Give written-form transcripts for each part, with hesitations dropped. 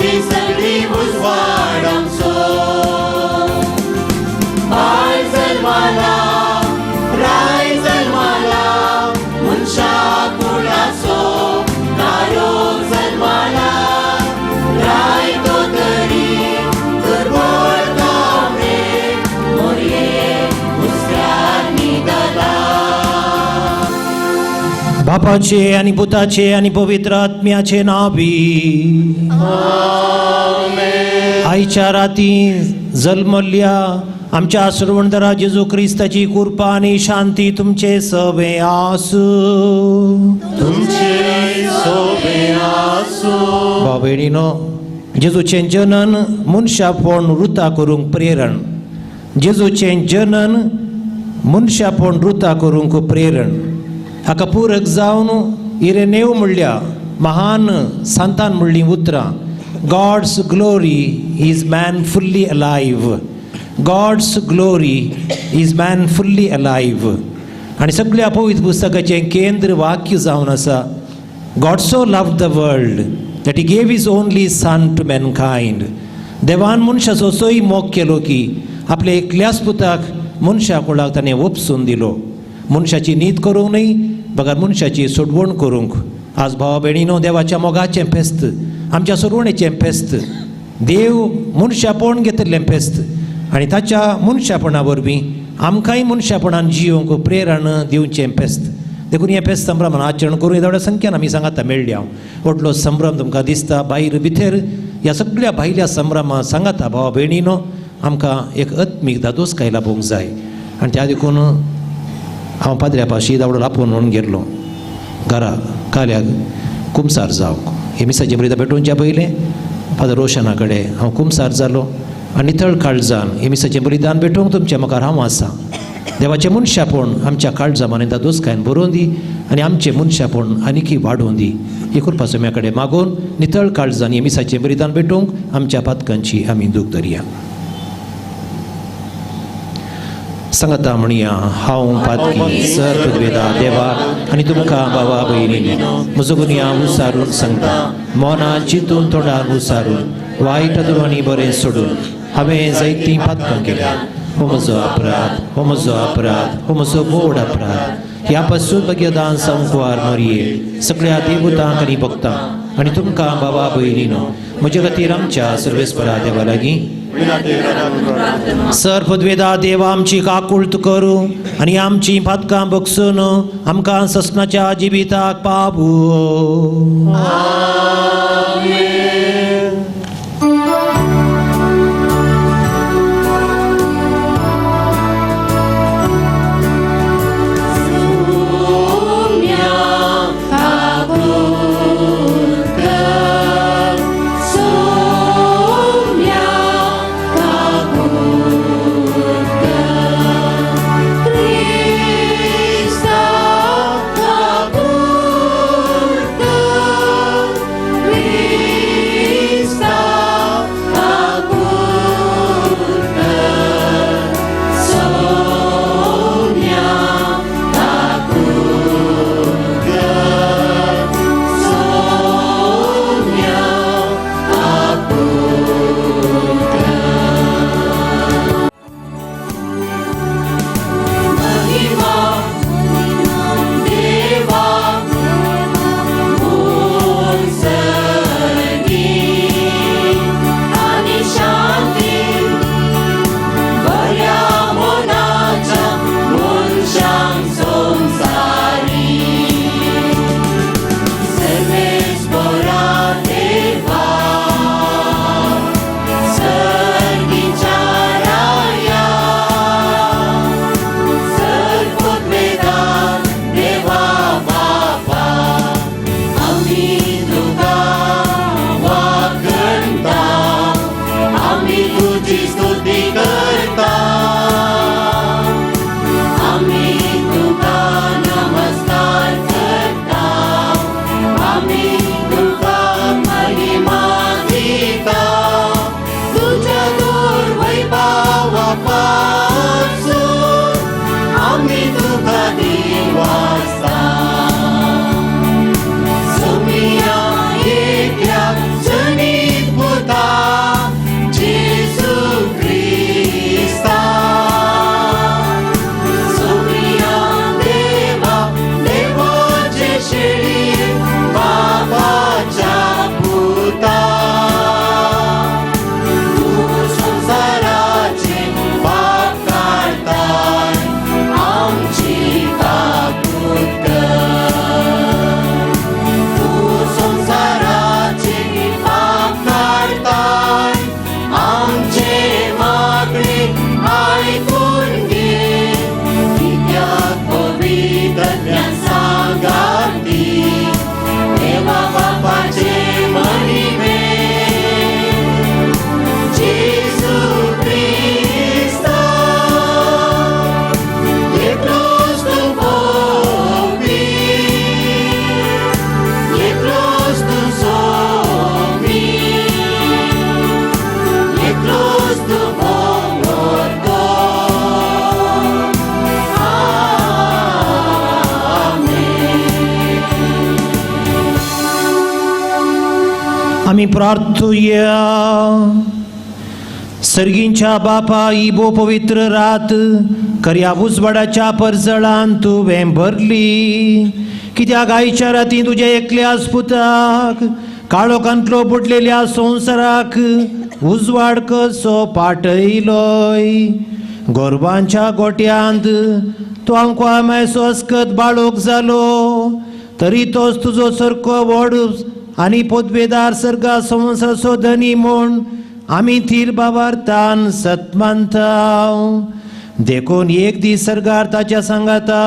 तुजी सगळी उजवाड आमचो बाय जल्माला राय जल्माला मनशा कुळाचो तारो जल्माला राय तो तरी दुर्बळ गावणे मोरये हुस्क्यार न्हिदला. बापाचे आनी पुताचे आनी पवित्र आत्म्याचे नांवी. आयच्या राती जल्मल्ल्या आमच्या सरवणदरा जेजू क्रिस्ताची कृपा आनी शांती तुमचे सवे आसूं. तुमचे सोबे आसूं. भाव भयणीनो, जेजूचें जनन मनशापण रुता करूंक प्रेरण. जेजूचें जनन मनशापण रुता करूंक प्रेरण. हाका पूरक जावन इरेनेव म्हणल्या महान सांतान म्हणलीं उतरां, God's glory is man fully alive. God's glory is man fully alive. आनी सगळ्या पवित्र पुस्तकाचें केंद्र वाक्य जावन आसा, God so loved the world that he gave his only son to mankind. देवान मनशाचो असोय मोग केलो की आपल्या एकल्याच पुताक मनशा कुळाक ताणें ओपसून दिलो. मनशाची नीत करूंक न्हय बगर मनशाची सोडवण करूंक. आज भावा भयणीनो, देवाच्या मोगाचें फेस्त, आमच्या सोडवणेचें फेस्त, देव मनशापण घेतिल्लें फेस्त आनी ताच्या मनशापणा वरवीं आमकांय मनशापणान जियोंक प्रेरण दिवचें फेस्त. देखून हें फेस्त संभ्रमान आचरण करूं. एवढ्या संख्यान आमी सांगाता मेळ्ळी. हांव व्हडलो संभ्रम तुमकां दिसता भायर भितर. ह्या सगळ्या भायल्या संभ्रमा सांगाता भावा भयणीनो आमकां एक आत्मीक दादोसकाय लाभूंक जाय. आनी त्या देखून हांव पाद्र्या पाशी दावडो आपोवन म्हणून गेल्लो घरा काल्याक कुमसार जावंक. हे मिसाचें बलिदान पेटोवच्या पयलें फादर रोशना कडेन हांव कुमसार जालो आनी नितळ काळजान हे मिसाचें बलिदान पेटोवंक तुमच्या मुखार हांव आसा. देवाचें मनशापण आमच्या काळजा मनान दादोसकायन बरोवन दी आनी आमचें मनशापण आनीकय वाडोवन दी. ही कृपा सोम्या कडेन मागून नितळ काळजान हे मिसाचें बलिदान पेटोवंक आमच्या पातकांची आमी दूख धरया. सांगता म्हणया, हांव पातकी सर पृथ्वेदा देवा आनी तुमकां बाबा भयणीनो म्हजो गुन्यांव उसारून सांगता. मना चिंतून तोंडान उसारून वायट आनी बरें सोडून हांवें जायतीं पातकां केल्या. हो म्हजो अपराध, हो म्हजो अपराध, हो म्हजो व्हड अपराध. ह्या पासून भाग्यदान संकवार मरये सगळ्या देवतांक आनी भक्तांक आनी तुमकां बाबा भयणीनो म्हजे खातीर आमच्या सर्वेस्परा देवा लागीं सर पदवेदा देवा आमची काकुळट करूं आनी आमची पातकां बगसून आमकां ससनाच्या जिविताक पावू. आमी तुका दिवासता. आमी प्रार्थुया. सर्गींच्या बापा, ही भोव पवित्र रात खऱ्या उजवाडाच्या परजळान तुवें भरली. कित्याक आयच्या राती तुज्या एकल्या पुताक काळोखांतलो बुडलेल्या संवसाराक उजवाड कसो पाटयलोय. गोरवांच्या गोट्यांत तो आमकां मायसो अस्कत बाळोक जालो, तरी तोच तुजो सारको व्हड आनी पदवेदार सर्गा संवसाराचो धनी म्हूण आमी थीर बाबार्थान सत मानता. देखून एक दीस सर्गार ताच्या सांगाता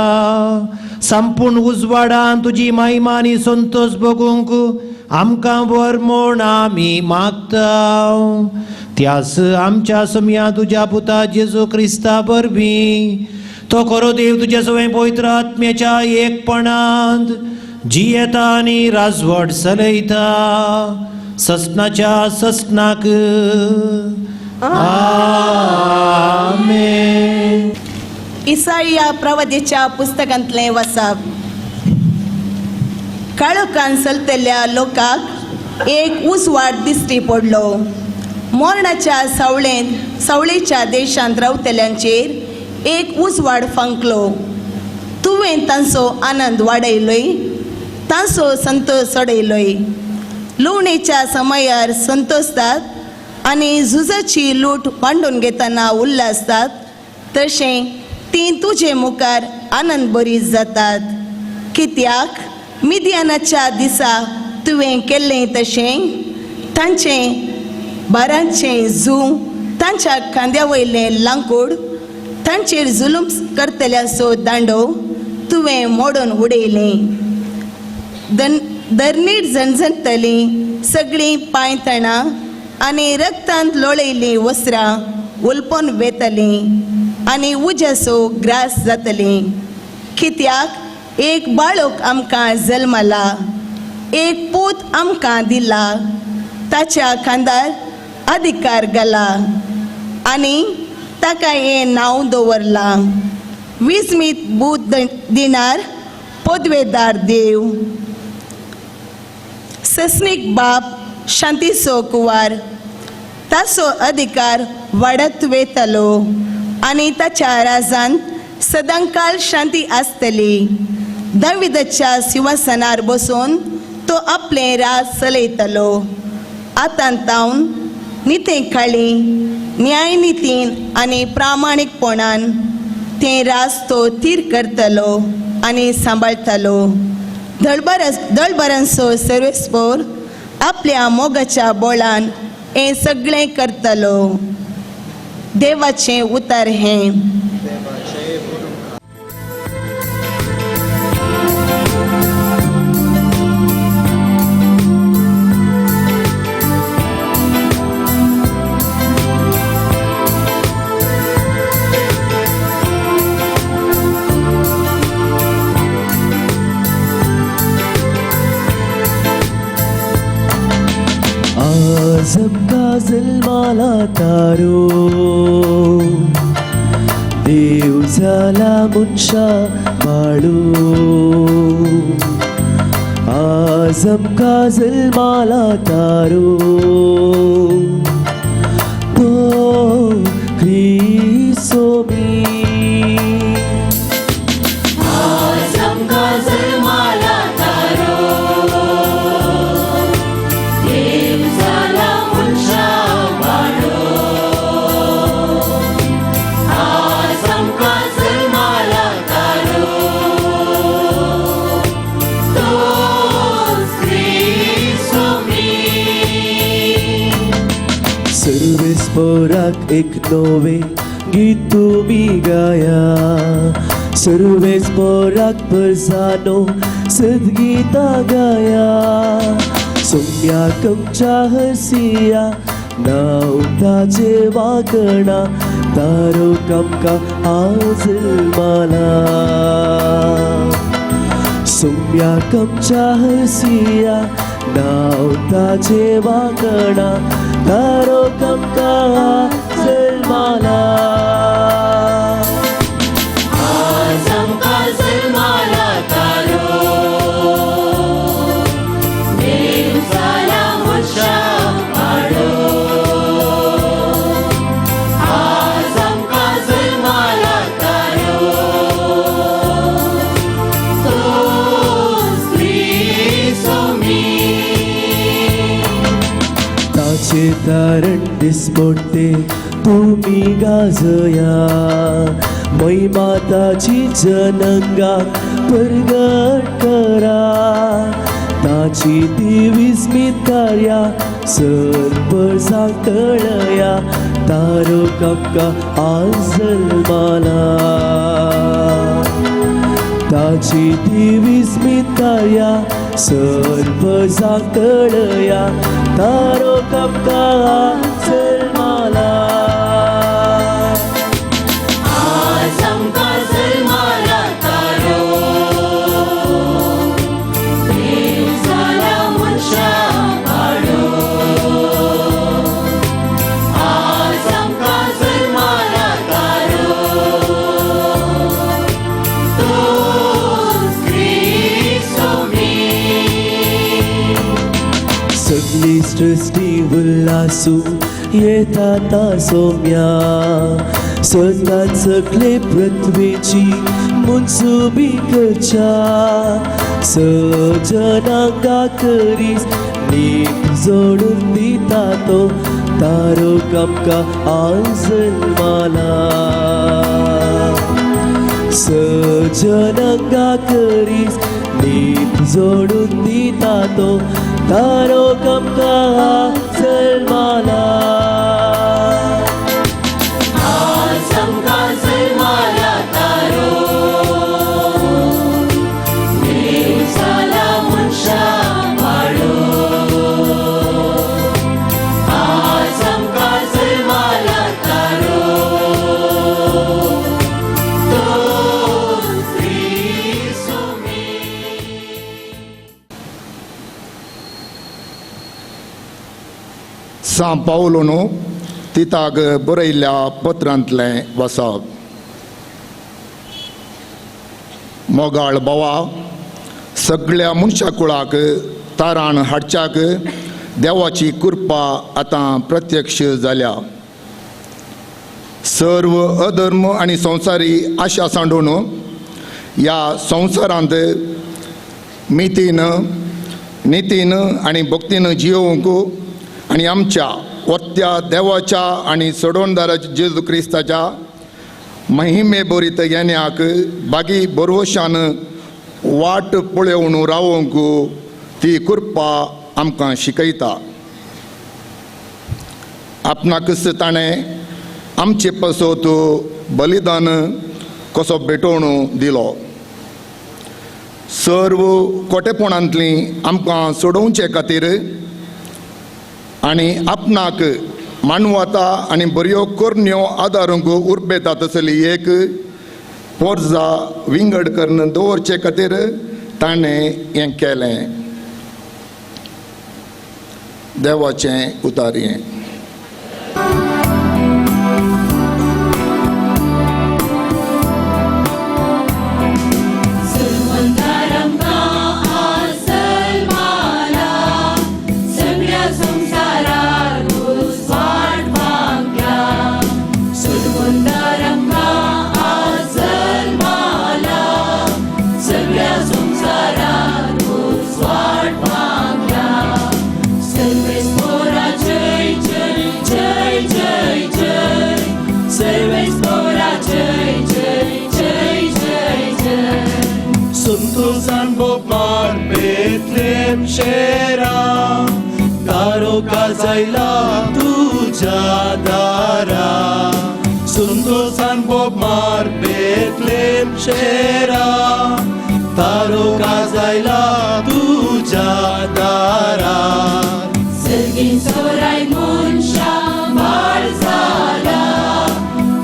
संपूर्ण उजवाडान तुजी महिमा आनी संतोष भोगूंक आमकां व्हर म्हूण आमी मागता. त्यास आमच्या समया तुज्या पुता जेजू क्रिस्ता वरवीं तो खरो देव तुज्या सवय पवित्र आत्म्याच्या एकपणांत जियेता आनी राजवट चलयता ससनाच्या ससनाक. आमेन. इसाया प्रवादीच्या पुस्तकांतलें वसाप. काळोखान चलतल्या लोकांक एक उजवाड दिश्टी पडलो. मरणाच्या सावळेंत सावळेच्या देशांत रावतल्यांचेर एक उजवाड फांकलो. तुवें तांचो आनंद वाडयलोय, तांचो संतोश चडयलोय. लुवणेच्या समयार संतोषतात आनी झुजाची लूट मांडून घेतना उल्हासतात तशें तीं तुजे मुखार आनंद बरी जातात. कित्याक मिदियानाच्या दिसा तुवें केल्लें तशें तांचें बारांचें जूं, तांच्या खांद्या वयलें लांकूड, तांचेर जुलूम करतल्याचो दांडो तुवें मोडून उडयलें. धरणीर झणझणटलीं सगळीं पांयतणां आनी रक्तांत लोळयलीं वस्त्रां उलपोन वेतलीं आनी उज्याचो ग्रास जातलीं. कित्याक एक बाळक आमकां जल्मला, एक पूत आमकां दिला, ताच्या खांदार अधिकार घाला आनी ताका हें नांव दवरलां, विस्मीत बूत दिनार पदवेदार देव, सस्नीक बाप, शांतीचो कुवार. ताचो अधिकार वाडत वेतलो आनी ताच्या राजान सदांकाळ शांती आसतली. दाविदाच्या सिंहासनार बसून तो आपलें राज चलयतलो. आतां तावन निते खाली न्यायनितीन आनी प्रामाणीकपणान तें राज तो थीर करतलो आनी सांबाळटलो. दळबर दळबरांचो सर्वेस्पोर आपल्या मोगाच्या बोळान हें सगळें करतलो. देवाचें उतर हें. आजम का जन्माला तारो, देव झाला मुनशा बाळू. आजम का जन्माला तारो, तो क्रिसोमी. सर्वेस्पोराक एक नवे गीत तुमी गाया, सर्वेस्पोराक परसानो सद्गीता गाया. सोम्याकमच्या हसिया नाव ताचे वाकणा, तारो कमका आजमाला. सोम्याकमच्या हसिया नाव ताचे वाकणा, तारो कमका जन्माला. देव झाला मुझ्या. तारण दिसपडटे तुमी गाजया महिमा ताची जनंगा परगट करा ताची ती विस्मीत कार्या सरपरसाक कळया तारो कमका आज जल्माला ताची ती विस्मीत कार्या सरपरसाक कळया तारो कमका जल्माला. सगली सृश्टी उल्हासू येता ता सोम्या सदांच सगळे पृथ्वीची मुनसुबी करच्या सजनांगा करीस नीत जोडून दिता तो तारो कमका आज जल्माला सजनांगा करीस नीत जोडून दिता तो तारो कमका जल्माला. सां पावलोनो तिताक बरयल्ल्या पत्रांतलें वाचप. मोगाळ भावा, सगळ्या मनशा कुळाक ताराण हाडच्याक देवाची कृपा आतां प्रत्यक्ष जाल्या. सर्व अधर्म आनी संवसारी आशा सांडून ह्या संवसारांत मितीन नितीन आनी भक्तीन जियोवंक आनी आमच्या वत्या देवाच्या आनी सोडवणदाराच्या जेजू क्रिस्ताच्या महिमे बरीत येण्याक बागी बरवशान वाट पळोवन रावंक ती कृपा आमकां शिकयता. आपणाकच ताणें आमचे पासत बलिदान कसो भेटोवन दिलो. सर्व कोटेपणांतली आमकां सोडोवचे खातीर आनी आपणाक मानवता आनी बऱ्यो करण्यो आदारूंक उर्बेता तसली एक पोरजा विंगड करून दवरचे खातीर ताणें हें केलें. देवाचें उतारयें. शेरा तारो काजायला तुझ्या दारा संतोषान बोब मार बेतलेम शेरा तारो काजायला तुझ्या दारा. सर्गीन सोराय मनशा बाळ जाला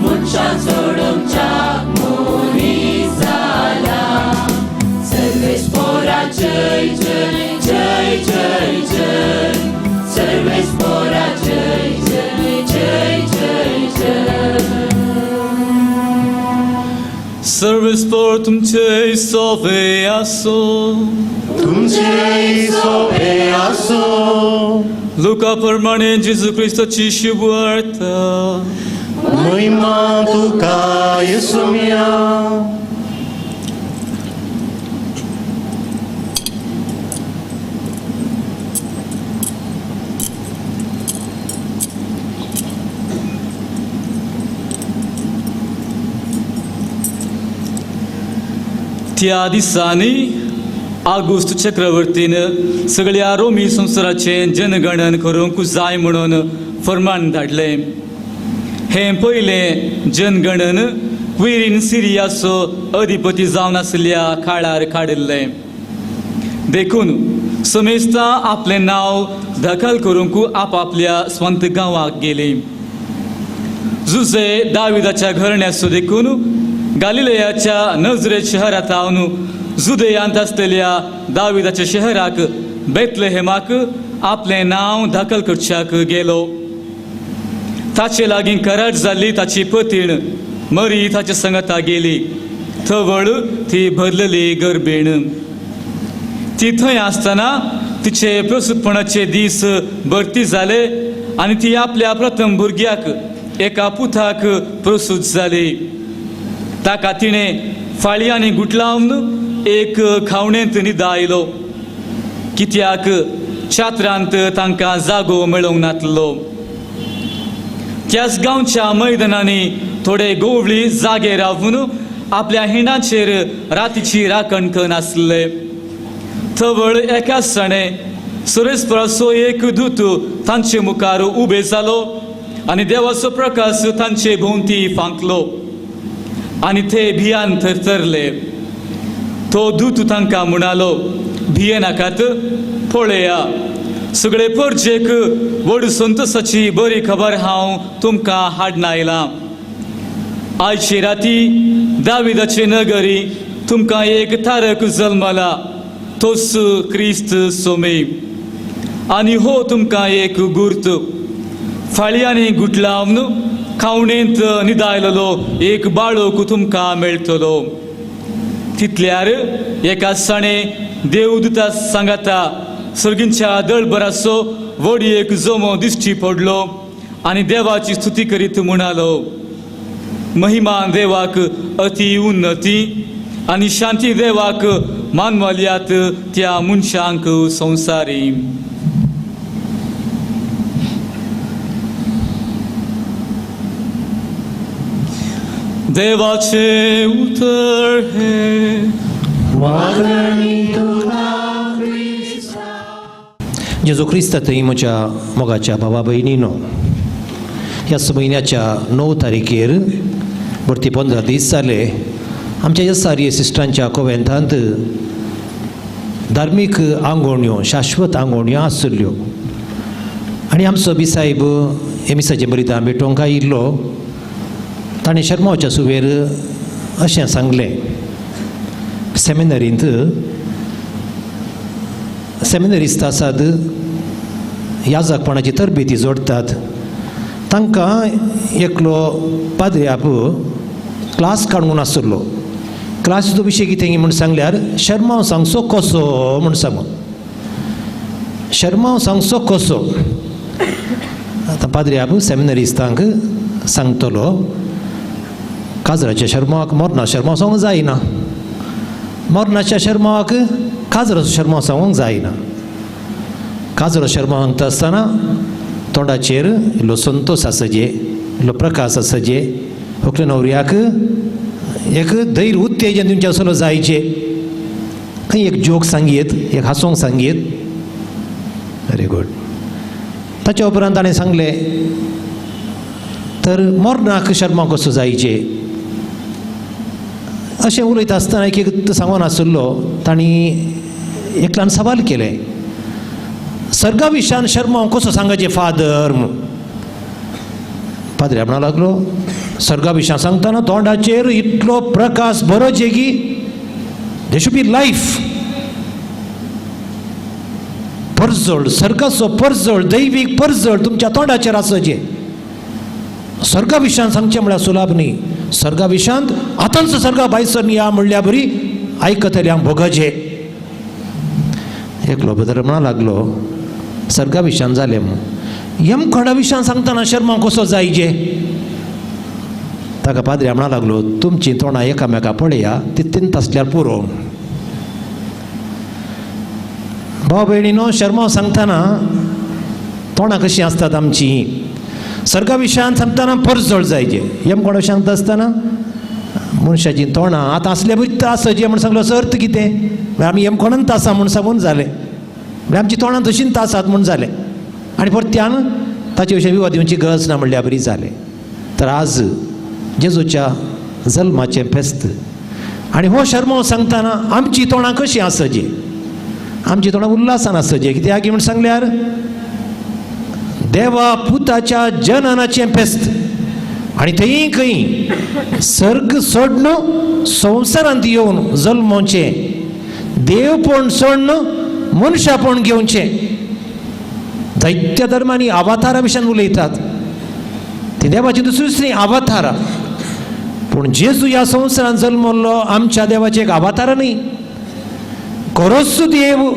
मनशा सोडोवच्या मनीस जाला. सर्वेस पोरा जय जय जय जय जय सर्वेस पोरा जय जय जय जय जय. Serves por तुमचे सोवे आसो तुमचे सोवे आसो. लुका प्रमाणे जेजू क्रिस्ताची शुभवार्ता. महिमा तुका येसुमिया. त्या दिसांनी आगुस्त चक्रवर्तीन सगळ्या रोमी संवसाराचें जनगणन करूंक जाय म्हणून फर्मान धाडलें. हें पयलें जनगणन क्विरीन सिरियाचो अधिपती जावन आशिल्ल्या काळार काडिल्लें. देखून समेस्तां आपलें नांव दखल करूंक आपापल्या स्वंत गांवाक गेलीं. जुजे दाविदाच्या घरण्याचो देखून गालिलेयाच्या नजरेत शहरांत हावन जुदयांत आसलेल्या दाविदाच्या शहराक बेतलेहेमाक आपलें नांव दाखल करच्याक गेलो. ताचे लागीं करार जाल्ली ताची पतीण मरी ताच्या संगता गेली. थवळ ती भरलेली गर्भीण. ती थंय आसतना तिचे प्रसूतपणाचे दीस भरती जाले आनी ती आपल्या प्रथम भुरग्याक एका पुताक प्रसूत जाली. ताका तिणें फाळयांनी गुटलावन एक खावणेंत न्हिदायलो, कित्याक छात्रांत तांकां जागो मेळोवंक नातलो. त्याच गांवच्या मैदानांनी थोडे गोवळी जागे रावून आपल्या हिंडाचेर रातीची राखण करनासले. थवळ एका सणे सुरेस्पराचो एक दूत तांचे मुखार उबे जालो आनी देवाचो प्रकाश तांचे भोंवती फांकलो आनी ते भियान थरथरले. तो दूत तांकां म्हणालो, भिये नाकात, पळया सगळे परजेक व्हड संतोसाची बरी खबर हांव तुमकां हाडून आयलां. आयचे राती दाविदाचे नगरी तुमकां एक तारक जल्मला, तोच क्रिस्त सोमे. आनी हो तुमकां एक गुर्त, फाळयांनी गुटलावन खावणेंत न्हिदायलेलो एक बाळोक तुमकां मेळटलो. तितल्यार एका सणे देवदूता सांगाता सर्गींच्या दळभराचो व्हड एक जमो दिश्टी पडलो आनी देवाची स्तुती करीत म्हणालो, महिमा देवाक अति उन्नती आनी शांती देवाक मानवल्यात त्या मनशांक संवसारी. देवाचे उतर हे. जेजू क्रिस्ता थंय म्हज्या मोगाच्या भावा भयणीनो, ह्या म्हयन्याच्या 9 तारखेर भरती 15 दीस जाले आमच्या एस आर ए सिस्टरांच्या कोवेंतांत धार्मीक आंगोवण्यो, शाश्वत आंगोवण्यो आसल्यो आनी आमचो बी साहेब एमिसाचे बरितां भेटोवंक आयिल्लो. ताणें शर्माच्या सुवेर अशें सांगलें, सेमिनरींत सेमिनरिस्त आसात, याजकपणाची तरबेती जोडटात, तांकां एकलो पाद्र्याप क्लास काडूंक नासलो. क्लासीचो विशय कितें म्हूण सांगल्यार शर्माव सांगचो कसो म्हूण सांगू, शर्माव सांगचो कसो. आतां पाद्र्याप सेमिनरिस्तांक सांगतलो, काजराच्या शर्माक मरना शर्माव सांगूंक जायना, मरणाच्या शर्माक काजराचो शर्माव सांगूंक जायना. काजरो शर्माव सांगता आसतना तोंडाचेर इल्लो संतोश आसचे, इल्लो प्रकाश आसचे, होकले न्हवऱ्याक एक धैर्य उत्तेजन दिवचें आसलो जायचे. खंय एक जोक सांगयत, एक हांसोंक सांगयत, व्हेरी गूड. ताच्या उपरांत ताणें सांगलें, तर मरणाक शर्माव कसो जायचे अशें उलयता आसतना एक एक सांगून आसलो. तांणी एकल्यान सवाल केलें, सर्गा विशान शर्माव कसो सांगाचे फादर म्हणून. पाद्रे म्हणा लागलो, सर्गा विशान सांगतना तोंडाचेर इतलो प्रकाश बरो जे की there should be life, परजळ, सर्गाचो परजळ, दैवीक परजळ तुमच्या तोंडाचेर आसचे. सर्गा विशान सांगचें म्हळ्यार सुलाभ न्ही. सर्गा विशांत आतांच सर्गा भायसर या म्हणल्या बरी आयकतल्यांक भोगचे. एकलो बदर म्हणा लागलो, सर्गा विशान जालें म्हूण, यमखंडा विशान सांगतना शर्मा कसो जायचे. ताका पाद्र्या म्हणा लागलो, तुमचीं तोंडां एकामेका पळया, तितून आसल्यार पुरो. भाव भयणीनो, शर्मा सांगतना तोंडां कशीं आसतात आमचीं. सर्गा विशयान सांगतना परजळ जायचे, यमकोण सांगता आसतना मनशाचीं तोंडां आतां आसल्या बरी आसची म्हूण सांगलो असो अर्थ कितें म्हळ्यार आमी येमकोणांत आसा म्हूण सांगून जालें, म्हळ्यार आमची तोंडां तशींच आसात म्हूण जालें आनी परत्यान ताचे विशीं विवाद दिवची गरज ना म्हणल्यार बरी जालें. तर आज जेजूच्या जल्माचें फेस्त आनी हो शर्मो सांगतना आमची तोंडां कशीं आसची, आमची तोंडां उल्हासान आसची. कित्याक म्हूण सांगल्यार देवा पुताच्या जननाचें फेस्त आनी थंय खंय सर्ग सोडून संवसारांत येवन जल्मोचें, देवपण सोडून मनशापण घेवचें. जायत्या धर्मांनी अवतारा विशयान उलयतात, ती देवाची दुसरी दुसरी अवतारा, पूण जेजू ह्या संवसारांत जल्मल्लो आमच्या देवाचें एक अवतार न्ही. खरोच देव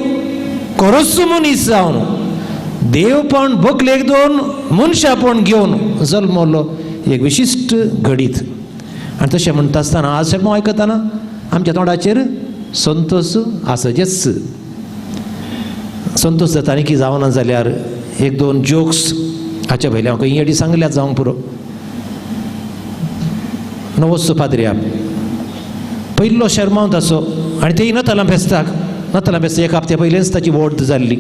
खरोच मनीस जावन देवपण बकलेक दोन मनशापण घेवन जल्मल्लो एक विशिश्ट घडीत. आनी तशें म्हणटा आसतना आज शेर्मांव आयकतना आमच्या तोंडाचेर संतोश आसचेच. संतोश जाता आनी की जावना जाल्यार एक दोन जोक्स हाच्या पयलीं हांव खंय येडी सांगल्यात जावंक पुरो. नवोत्सव पाद्रिया पयल्लो शेर्मांव ताचो आनी तेय नतालां फेस्ताक, नतालां फेस्ता एक हप्त्या पयलींच ताची वोट जाल्ली.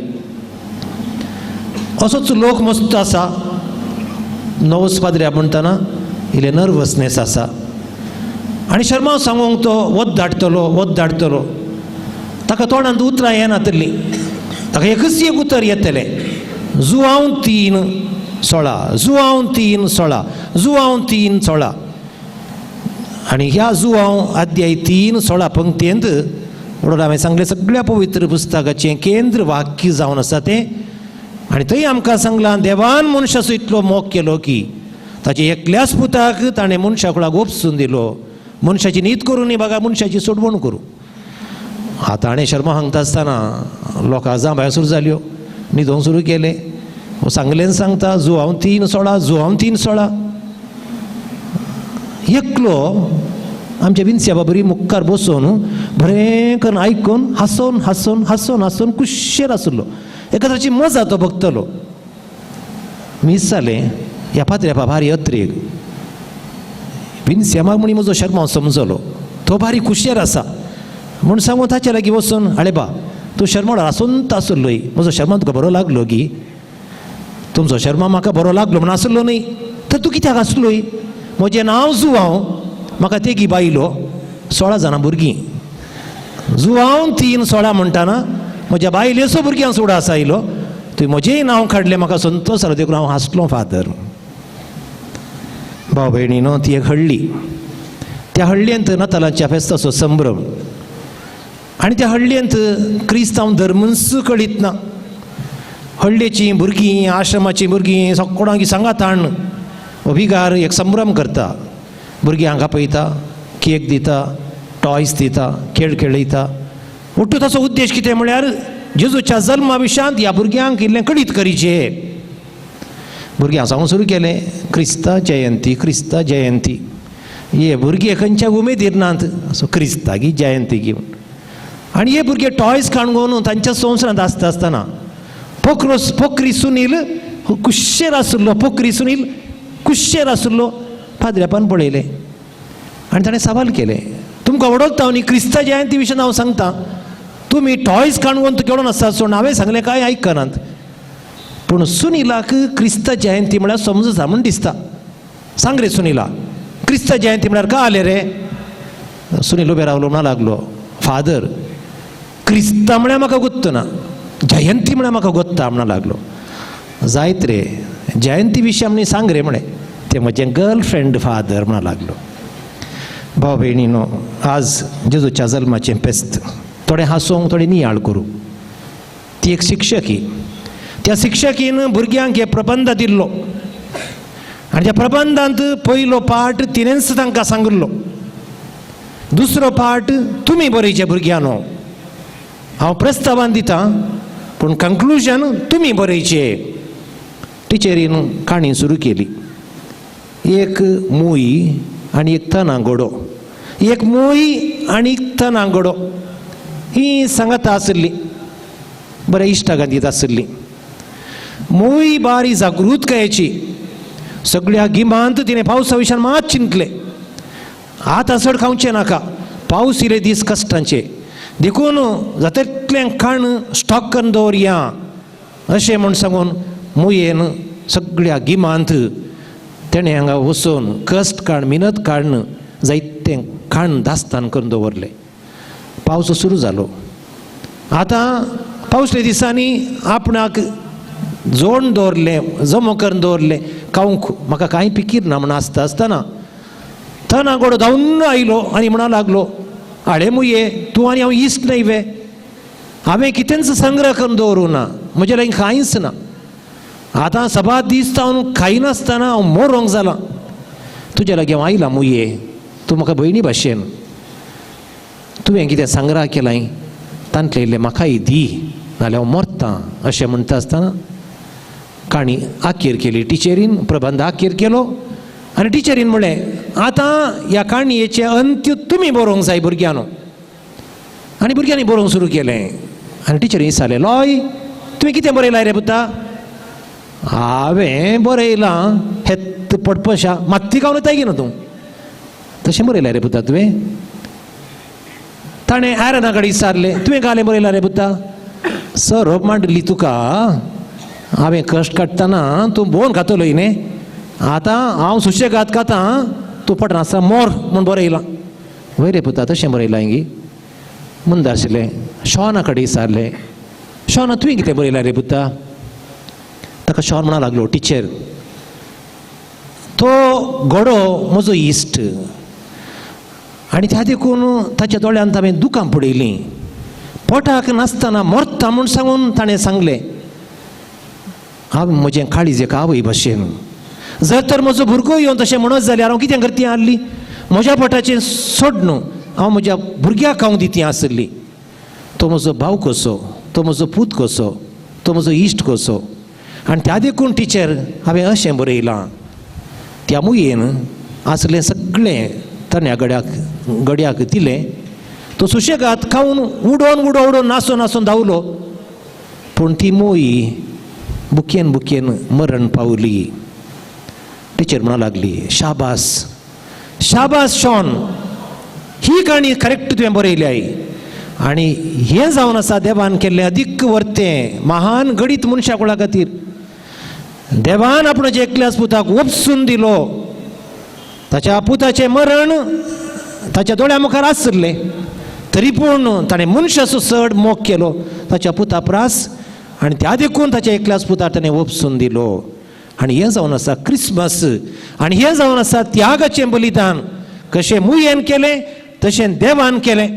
असोच लोक मस्त आसा. नवोत्सव पाद्रिया म्हणटना इल्लें नर्वसनेस आसा आनी शर्मांव सांगूंक तो वत धाडटलो वत धाडटलो, ताका तोंडांत उतरां येनातलीं, ताका एकच एक उतर येतलें, जुआंव 3:16, जुआंव 3:16, जुआंव 3:16. आनी ह्या जुआंव अध्याय 3:16 पंक्तींत म्हणून हांवें सांगलें सगळ्या पवित्र पुस्तकाचें केंद्र वाक्य जावन आसा तें. आनी थंय आमकां सांगलां देवान मनशाचो इतलो मोग केलो की ताचे एकल्याच पुताक ताणें मनशा कुळाक ओपसून दिलो, मनशाची नीत करूं न्ही बघा मनशाची सोडवण करूं. आतां हाणें शर्मा सांगता आसतना लोकां जांब भायर सुरू जाल्यो, न्हिदोंक सुरू केलें. सांगलें सांगता जुआंव 3:16, जुआंव 3:16. एकलो आमच्या विन्स्या बाबरी मुखार बसून बरें करून आयकून हांसोन हांसोन हांसोन हांसोन कुशेर आसलो, एका तरेची मजा तो बघतलो. मीस जालें ह्या पात्र्या भारी अत्रेग विन्स्या म्हणी म्हजो शर्मा समजलो तो भारी कुशेर आसा म्हूण सांगून ताच्या लागीं वचून आळे बा तूं शर्मा आसून आसलोय, म्हजो शर्मा तुका बरो लागलो गी, तुमचो शर्मा म्हाका बरो लागलो म्हूण आसलो न्ही तर तूं कित्याक आसलोय, म्हजें नांव जुआंव, म्हाका तेगी बायलो 16 जाणां भुरगीं, जुआंव 3:16 म्हणटाना म्हज्या बायलेचो भुरग्यां सोडा आसा आयलो, तुवें म्हजेंय नांव काडलें म्हाका संतोश जालो देखून हांव हांसलो फादर. भाव भयणीनो ती एक हळ्ळी, त्या हळ्ळेंत नतालाच्या फेस्ताचो संभ्रम आनी त्या हळ्ळेंत क्रिस्तांव धर्मूच कळीत ना. हळ्ळेचीं भुरगीं आश्रमाचीं भुरगीं सगळ्यांक सांगातान अभिगार एक संभ्रम करता, भुरग्यांक आपयता, केक दिता, टॉयस दिता, खेळ खेळयता. ಒಟ್ಟು ताचो उद्देश कितें म्हळ्यार जेजूच्या जल्मा विशयांत ह्या भुरग्यांक इल्लें कळीत करीचें. भुरग्यांक सांगूंक सुरू केलें क्रिस्ता जयंती, क्रिस्ता जयंती. हे भुरगे खंयच्या उमेदीर नात असो क्रिस्ता गी जयंती गी म्हूण. आनी हे भुरगे टॉयस काडून तांच्या संवसारांत आसता आसतना पोक्रो पोक्री सुनील कुशेर आशिल्लो, पोक्री सुनील कुशेर आशिल्लो. पाद्र्यापान पळयलें आनी ताणें सवाल केलें, तुमकां वडोलता न्ही क्रिस्ता जयंती विशयान हांव सांगता, तुमी टॉयस काडून खेळून आसता सोड, हांवें सांगलें कांय आयकनात. पूण सुनीलाक क्रिस्ता जयंती म्हळ्यार समजता म्हूण दिसता. सांग रे सुनीला, क्रिस्ता जयंती म्हळ्यार काय आलें रे? सुनील उबें रावलो म्हणा लागलो, फादर क्रिस्ता म्हळ्यार म्हाका गोत्तना, जयंती म्हळ्यार म्हाका गोत्ता म्हणा लागलो. जायत रे जयंती विशय आमी सांग रे म्हळें, तें म्हजें गर्लफ्रेंड फादर म्हणा लागलो. भाव भयणीनो आज जेजूच्या जल्माचें फेस्त, थोडें हांसूंक थोडें नियाळ करूं. ती एक शिक्षकी, त्या शिक्षकीन भुरग्यांक हे प्रबंध दिल्लो आनी त्या प्रबंधांत पयलो पाठ तिणेंच तांकां सांगिल्लो, दुसरो पाठ तुमी बरयचे भुरग्यांनो, हांव प्रस्तावान दितां पूण कंक्लुजन तुमी बरयचे. टिचरीन काणी सुरू केली, एक मूय आनी एक तनागोडो, एक मूय आनी एक तनागोडो ही सांगाता आशिल्ली, बऱ्या इश्टागांत आशिल्ली. मूय बारी जागृतकायेची, सगळ्या गिमांत तिणें पावसा विशयान मात चिंतलें आतां चड खावचें नाका, पावस इले दीस कश्टांचे, देखून जाता तितलें खाण स्टॉक करून दवरया अशें म्हूण सांगून मुयेन सगळ्या गिमांत तेणें हांगा वचून कश्ट काड मिनत काडून जायतें खाण दास्तान करून दवरलें. पावस सुरू जालो. आतां पावसले दिसांनी आपणाक जोड दवरलें, जमो करून दवरलें, खावंक म्हाका कांय पिकीर ना म्हूण आसता आसतना तना गोडो धांवन आयलो आनी म्हणा लागलो, आळे मुये तूं आनी हांव इश्ट न्हय वे, हांवें कितेंच संग्रह करून दवरूं ना, म्हजे लागीं कांयच ना, आतां सभा दीस हांव खायनासतना हांव मरोंक जालां, तुज्या लागीं हांव आयलां मुये, तूं म्हाका भयणी भाशेन, तुवें कितें संग्रह केलाय तांतलें इल्लें म्हाकाय दी नाल्यार हांव मरतां अशें म्हणटा आसतना काणी आखेर केली टिचरीन, प्रबंध आखेर केलो आनी टिचरीन म्हणलें आतां ह्या काणयेचें अंत्य तुमी बरोवंक जाय भुरग्यांनो. आनी भुरग्यांनी बरोवंक सुरू केलें आनी टिचरीन विचारलें, लॉय तुवें कितें बरयलां रे पुता? हांवें बरयलां हेत पडपशा मात्ती खावन वताय ना तूं, तशें बरयलां रे पुता तुवें? ताणें आयरना कडेन विचारलें, तुवें कालें बरयलां रे पुता? सर मांडली तुका, हांवें कश्ट काडटना तूं बोन खातलो न्ही, आतां हांव सुशेगाद खाता तूं पडना आसतना मोर म्हूण बरयलां. वय रे पुता तशें बरयलां गी? मुंद आशिल्लें शॉना कडेन विचारलें, शॉना तुवें कितें बरयलां रे पुता? ताका शॉन म्हणा लागलो, टिचर तो घोडो म्हजो इश्ट आनी त्या देखून ताच्या दोळ्यांत हांवें दुकां पडयलीं, पोटाक नासतना मरता म्हूण सांगून ताणें सांगलें, हांव म्हजें काळीज एका आवय भाशेन, जर तर म्हजो भुरगो येवन तशें म्हणत जाल्यार हांव कितें करती आहली, म्हज्या पोटाचें सोड न्हू हांव म्हज्या भुरग्याक खावंक दिती आसली, तो म्हजो भाव कसो, तो म्हजो पूत कसो, तो म्हजो इश्ट कसो, आनी त्या देखून टिचर हांवें अशें बरयलां. त्या मुयेन आसलें सगळें तरण्या गड्याक दिलें, तो सुशेगाद खावन उडोवन उडो उडोवन नासून नासून धांवलो, पूण ती मोई बुकेन बुकेन मरण पावली. टिचर म्हणा लागली, शाबास शाबास शॉन, ही काणी करेक्ट तुवें बरयली आनी हें जावन आसा देवान केल्लें अदीक वर्तें महान गणीत मनशा कुळा खातीर. देवान आपणाच्या एकल्याच पुताक उपसून दिलो, ताच्या पुताचें मरण ताच्या दोळ्या मुखार आसलें, तरी पूण ताणें मनशाचो चड मोग केलो ताच्या पुता प्रास आनी त्या देखून ताच्या एकल्याच पुताक ताणें उपसून दिलो. आनी हें जावन आसा क्रिसमस आनी हें जावन आसा त्यागाचें बलिदान, कशें मुयेन केलें तशें देवान केलें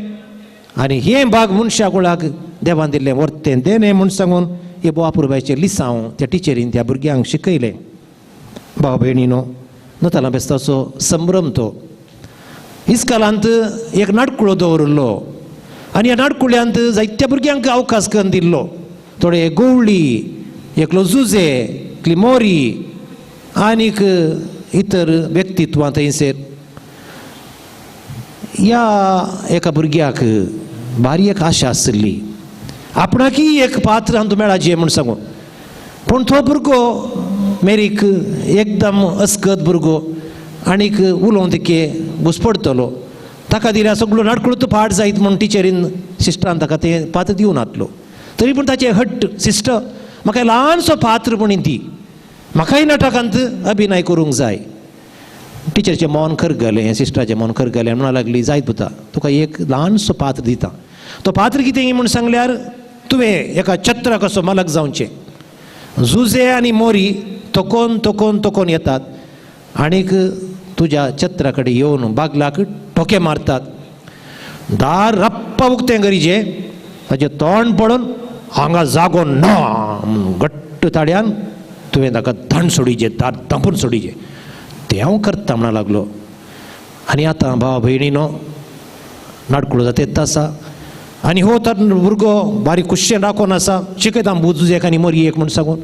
आनी हें भाग मनशा कुळाक देवान दिल्लें वर्तें देणें म्हूण सांगून हे बोवा पुरबायचें लिसांव त्या टिचरीन त्या भुरग्यांक शिकयलें. भाव भयणीनो, नतालां फेस्ताचो संभ्रम तो इस्कालांत एक नाटकुळो दवरिल्लो आनी ह्या नाटकुळ्यांत जायत्या भुरग्यांक अवकाश करून दिल्लो, थोडे गोवळी, एकलो जुजे, एकली मोरी आनीक इतर व्यक्तित्वां थंयसर. ह्या एका भुरग्याक भारी एक आशा आशिल्ली आपणाकय एक पात्र हातूंत मेळाचें म्हूण सांगून, पूण तो भुरगो मेरीक एकदम अस्कत भुरगो आनीक उलोवन तिके घुसपडटलो, ताका दिल्यार सगळो नाटकुळो पाठ जायत म्हूण टिचरीन सिस्टरान ताका तें पात्र दिवन आसलो, तरी पूण ताचें हट्ट, सिस्टर म्हाका ल्हानसो पात्र म्हूण दी, म्हाकाय नाटकांत अभिनय करूंक जाय. टिचरीचें मन करगलें, सिस्टराचें मन करगलें, म्हणा लागली जायत पुता तुका एक ल्हानसो पात्र दिता, तो पात्र कितें म्हूण सांगल्यार तुवें एका छत्राक कसो मालक जावचें, जुजे आनी मोरी तकोन तकोन तकोन येतात आनीक तुज्या छत्रा कडेन येवन बागलाक ठोके मारतात, दार रप्पा उक्तें करीचे, ताचें तोंड पडून हांगा जागो ना घट्ट ताळ्यान तुवें ताका दांड सोडीचे, दार धांपून सोडीचे, तें हांव करता म्हणा लागलो. आनी आतां भाव भयणीनो नाटकुळो जाता येता आसा आनी हो तर भुरगो बारीक कुशेन राखोन आसा, शिकयता जुजेक आनी मोरयेक म्हूण सांगून,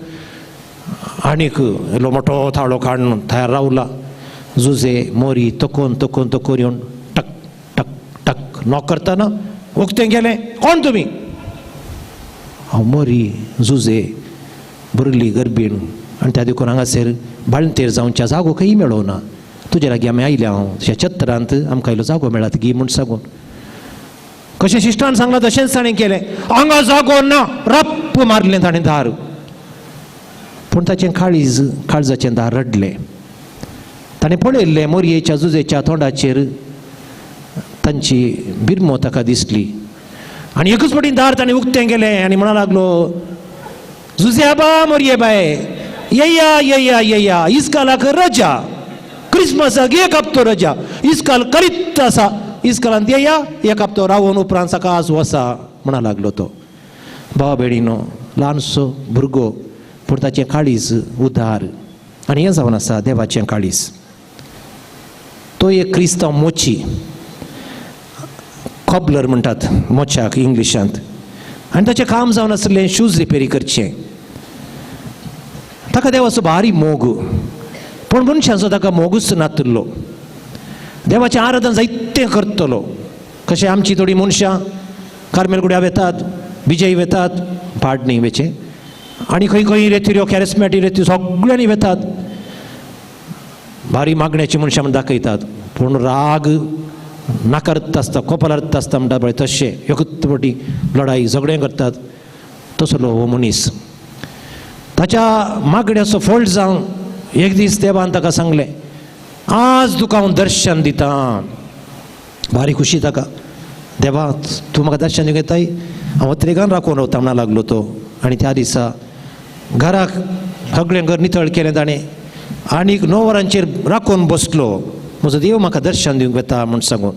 आनीक इल्लो मोटो थाळो काडून तयार रावला, जुजे मोरी तकोन तकोन तकोन येवन टक टक टक नॉक करतना उक्तें गेलें, कोण तुमी? हांव मोरी जुजे भरली गर्बीण आनी त्या देखून हांगासर बाळंतेर जावच्या जागो खंय मेळोना, तुज्या लागीं आमी आयल्या हांव तुज्या छत्रांत आमकां इल्लो जागो मेळात गी म्हूण सांगून. कशें शिश्टान सांगलां तशेंच ताणें केलें. हांगा जागो ना, रप्प मारलें ताणें दार. पूण ताचें काळीज, काळजाचें दार रडलें. ताणें पळयल्लें मोरयेच्या जुजेच्या तोंडाचेर तांची बिरमो ताका दिसली आनी एकूच फावटी दार ताणें उक्तें केलें आनी म्हणा लागलो, जुजे बा मोरये बाय, येया येया येया, इस्कालाक रजा, क्रिसमसाक एक हप्तो रजा, इस्काल करीत आसा, इस्कालांत येया, एक हप्तो रावून उपरांत सकाळ वसा म्हणा लागलो तो. भावा भयणीनो, ल्हानसो भुरगो पूण ताचें काळीज उदार आनी हें जावन आसा देवाचें काळीज. तो एक क्रिस्तांव मोची, कॉबलर म्हणटात मोच्याक इंग्लिशांत, आनी ताचें काम जावन आसलें शूज रिपेरी करचें. ताका देवाचो भारी मोग, पूण मनशांचो ताका मोगूच नातिल्लो. देवाचें आराधन जायतें करतलो. कशें आमची थोडीं मनशां कार्मेल गुड्या वेतात, विजय वेतात, पाड न्ही वेचें, आनी खंय खंय रेतिऱ्यो कॅरिस्मॅटीक रेती सगळ्यांनी वेतात, भारी मागण्याची मनशां म्हण दाखयतात, पूण राग नाकारत आसता, कोपलार्थ आसता म्हणटा पळय तशें एकूच फावटी लडाई झगडें करतात. तसलो हो मनीस. ताच्या मागण्याचो फळ जावन एक दीस देवान ताका सांगलें, आज तुका हांव दर्शन दितां. भारी खुशी ताका, देवा तूं म्हाका दर्शन दिवंक येताय, हांव अत्रेगान राखून रावता म्हणा लागलो तो. आनी त्या दिसा घराक सगळें घर नितळ केलें ताणें आनीक 9 वरांचेर राखून बसलो, म्हजो देव म्हाका दर्शन दिवंक येता म्हूण सांगून.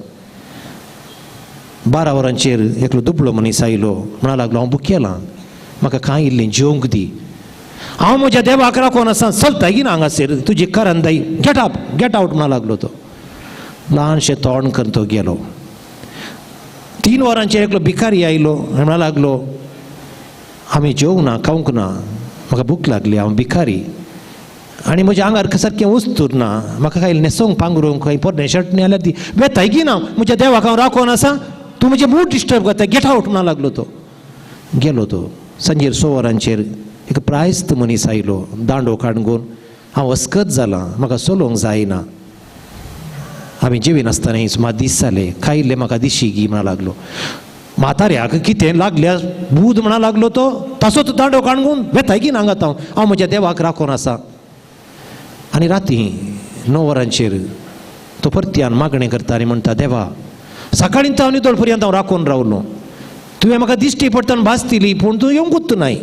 12 वरांचेर एकलो दुबळो मनीस आयलो, म्हणा लागलो, हांव भुकेलां, म्हाका कांय इल्लें जेवंक दी, हांव म्हज्या देवाक राखून आसा, चलता की ना हांगासर तुजी करंदाई, गेट अप गेट आवट म्हणा लागलो तो. ल्हानशें तोंड करून तो गेलो. 3 वरांचेर एकलो भिकारी आयलो आनी म्हणा लागलो, आमी जेवंक ना, खावंक ना, म्हाका भूक लागली, हांव भिकारी आनी म्हज्या आंगार सारकें वस्तूर ना, म्हाका कांय न्हेसोंक पांगरूंक खंय पोरणें शर्ट न्ही जाल्यार दी, वेताय की ना, म्हज्या देवाक हांव राखोन आसा, तूं म्हजें मूड डिस्टर्ब करता, गेट आवट म्हणा लागलो तो. गेलो तो. सांजेर 6 वरांचेर एक प्रायस्त मनीस आयलो, दांडो काडून, हांव अस्कत जालां, म्हाका चलोवंक जायना, आमी जेविनासतना सुमार दीस जाले, खायिल्लें म्हाका दिशी गी म्हणा लागलो. म्हाताऱ्याक कितें लागल्या बूद म्हणा लागलो तो, तसोच दांडो काडून वेताय की ना हांगा हांव, हांव म्हज्या देवाक राखोन आसा. आनी राती 9 वरांचेर तो परत्यान मागणें करता आनी म्हणटा, देवा सकाळीं हांव नितळ पर्यंत हांव राखून रावलो, तुवें म्हाका दिश्टी पडटना भास दिली, पूण तूं येवंकूच नाय,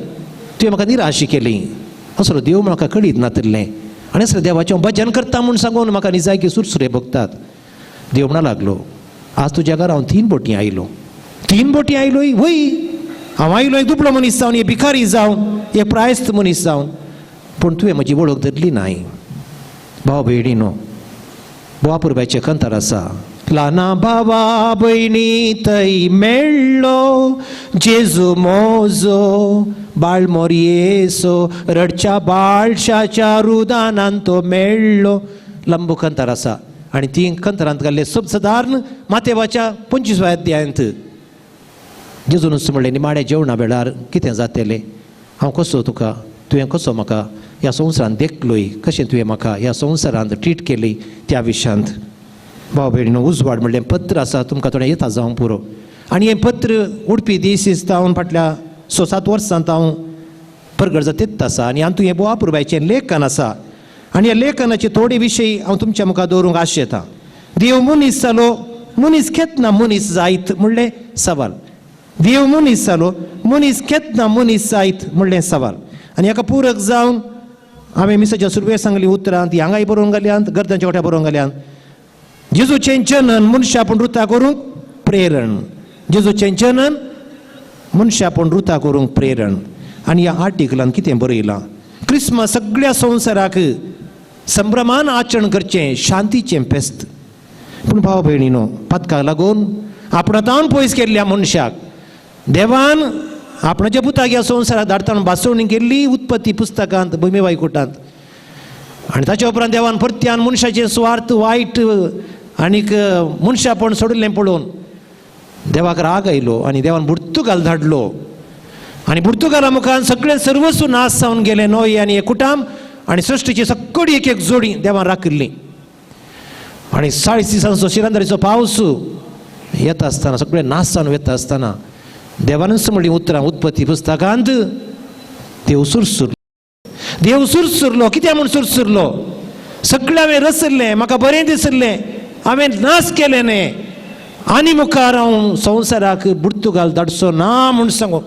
तुवें म्हाका निराशी केली, असलो देव म्हाका कळीत नातिल्लें आनी असलें देवाचें हांव भजन करता म्हूण सांगून म्हाका निजायकी सुरसुरे भोगतात. देव म्हणा लागलो, आज तुज्या घरा हांव 3 बोटी आयलो, 3 बोटी आयलो वय, हांव आयलो एक दुबळो मनीस जावन, एक भिकारी जावन, एक प्रायस्त मनीस जावन, पूण तुवें म्हजी वळख धरली नाय. भाव भयणीनो, बोवा पुरबायचें कंतार आसा, ल्हाना भावा भयणी थंय मेळ्ळो जेजू मोजो, बाळ मोरयेसो, रडच्या बाळशाच्या रुदानान तो मेळ्ळो. लंबू कंतार आसा आनी ती कंतारांत घाल्ले सब सदारण मातेवाच्या 25व्या अध्यायांत जेजून म्हणलें, निमाण्या जेवणा वेळार कितें जातलें, हांव कसो तुका, तुवें कसो म्हाका ह्या संवसारांत देखलोय, कशें तुवें म्हाका ह्या संवसारांत ट्रीट केली त्या विशयांत. भाव भयणीनो, उजवाड म्हणलें पत्र आसा, तुमकां थोडें येता जावंक पुरो. आनी हें पत्र उडपी दीस दिसता हांव फाटल्या 6-7 वर्सांत हांव परगट जातीत आसा आनी हातूंत हें बोवा पुरबायचें लेखन आसा आनी ह्या लेखनाचे थोडे विशय हांव तुमच्या मुखार दवरूंक आशेतां. देव मनीस जालो, मनीस केन्ना मनीस जायत म्हणलें सवाल, देव मनीस जालो, मनीस केन्ना मनीस जायत म्हणलें सवाल. आनी हाका पूरक जावन हांवें मिसाच्या सुरवेक सांगली उतरां ती हांगाय बरोवन घाल्यांत, गर्दांच्या वाट्या बरोवन घाल्यांत. जेजूचें जनन मनशापण रुता करूंक प्रेरण, जेजूचें जनन मनशापण रुता करूंक प्रेरण. आनी ह्या आर्टिकलान कितें बरयलां, क्रिसमस सगळ्या संवसाराक संभ्रमान आचरण करचें शांतीचें फेस्त. पूण भाव भयणीनो, पातकाक लागून आपणातावन पयस केल्ल्या मनशाक देवान आपणाच्या पुताक ह्या संवसाराक धाडताना भासोवणी केल्ली उत्पत्ती पुस्तकांत भुमिवायकुटांत. आनी ताच्या उपरांत देवान परत्यान मनशाचे सुवार्थ वायट आनीक मनशापण सोडिल्लें पळोवन देवाक राग आयलो आनी देवान पुर्तुगाल धाडलो आनी पुर्तुगाला मुखार सगळें सर्वस्व नाश जावन गेलें. नोय आनी कुटाम आनी सृश्टीची सगळी एक एक जोडी देवान राखिल्ली. आनी 40 दिसांचो शिरंदरीचो पावस येता आसतना सगळें नाश जावन वता आसतना देवानूच म्हणली उतरां उत्पत्ती पुस्तकांत, देव सुरसुरलो. देव सुरसुरलो. कित्याक म्हूण सुरसुरलो? सगळें हांवें रचल्लें, म्हाका बरें दिसलें, हांवें नाश केलें न्ही, आनी मुखार हांव संवसाराक बुडतुगाल धाडचो ना म्हूण सांगू.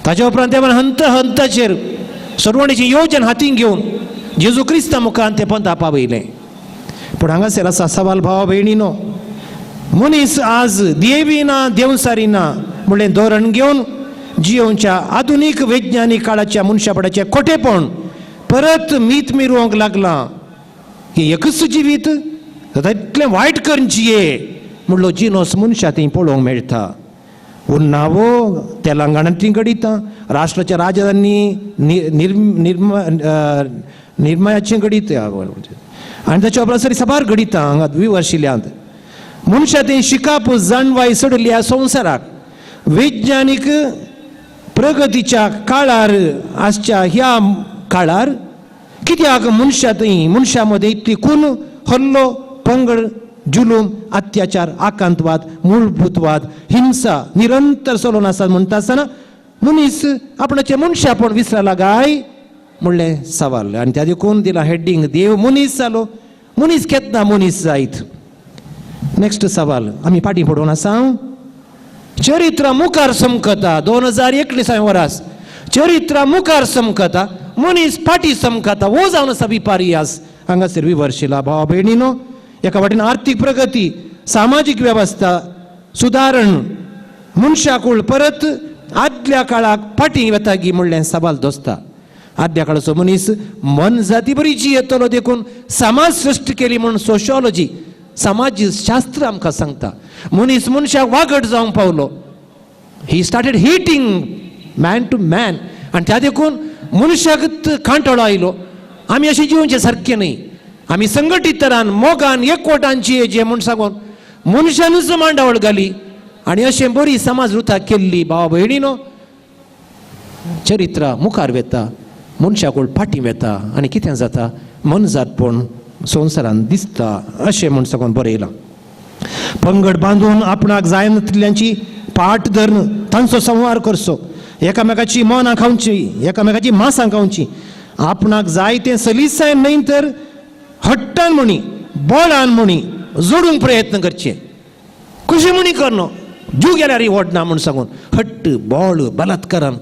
ताच्या उपरांत देवान हंत हंताचेर सोडवणेची योजन हातीन घेवन जेजू क्रिस्ता मुखार तें पंथा पावयलें. पूण हांगासर आसा सवाल भावा भयणीनो, मनीस आज देवी ना देवसारी ना म्हणलें धोरण घेवन जियोवच्या आधुनीक वैज्ञानीक काळाच्या मनशापणाचें खोटेपण परत मीत मिरोवंक लागलां. हें एकूच जिवीत इतलें वायट करून जिये म्हणलो जिनोस मनशा थंय पळोवंक मेळटा. उन्नावो तेलंगणांतलीं घडितां, राष्ट्राच्या राजधानी निर्मयाचें घडीत आनी ताच्या उपरांत साबार घडितां हांगा विवर्शिल्यांत. मनशा थंय शिकाप जाणवाय सोडल्या संवसाराक वैज्ञानीक प्रगतीच्या काळार आसच्या ह्या काळार कित्याक मनशा थंय मनशा मदें इतली खून, हल्लो, पंगड, जुलूम, अत्याचार, आकांतवाद, मूलभूतवाद, हिंसा निरंतर चलोवन आसा म्हणटा आसतना मनीस आपणाचें मनशापण विसरला काय म्हणलें सवाल. आनी त्या देखून दिला हेडींग, देव मनीस जालो, मनीस केन्ना मनीस जायत. नेक्स्ट सवाल, आमी फाटीं पडून आसा. चरित्र मुखार समकता 2019 वरास चरित्र मुखार समकता, मनीस फाटीं समकता. हो जावन आसा विपारियास हांगासर विवर्शिला. भावा भयणीनो, एका वाटेन आर्थीक प्रगती, सामाजीक वेवस्था सुदारण मनशाकूळ परत आदल्या काळाक फाटीं वता गी म्हणलें सवाल दोस्ता. आदल्या काळाचो मनीस मनजाती बरी जियेतलो देखून समाज सृश्ट केली म्हूण सोशियोलॉजी समाजशास्त्र आमकां सांगता. मनीस मनशाक वागट जावंक पावलो, he started hating man to man. आनी त्या देखून मनशाकच कांटोळो आयलो. आमी अशें जिवनचें सारकें न्हय, आमी संघटीत तरान मोगान एकवटान जियेचें म्हूण सांगून मनशानूच मांडावळ घाली आनी अशें बरी समाज रुथा केल्ली. भावा भयणीनो, चरित्र मुखार वता, मनशाकूळ फाटीं वता आनी कितें जाता, मनजातपण संवसारान दिसता अशें म्हूण सांगून बरयलां. पंगड बांदून आपणाक जायनातल्यांची पाट धरून तांचो संवार करचो, एकामेकाची मनां खावची, एकामेकाची मासां खावची, आपणाक जाय तें सलीसायन न्हय तर हट्टान म्हणी बळान म्हणी जोडूंक प्रयत्न करचे. कशें म्हणी करनो जीव गेल्यार व्हडना म्हूण सांगून हट्ट बळ बलात्कारान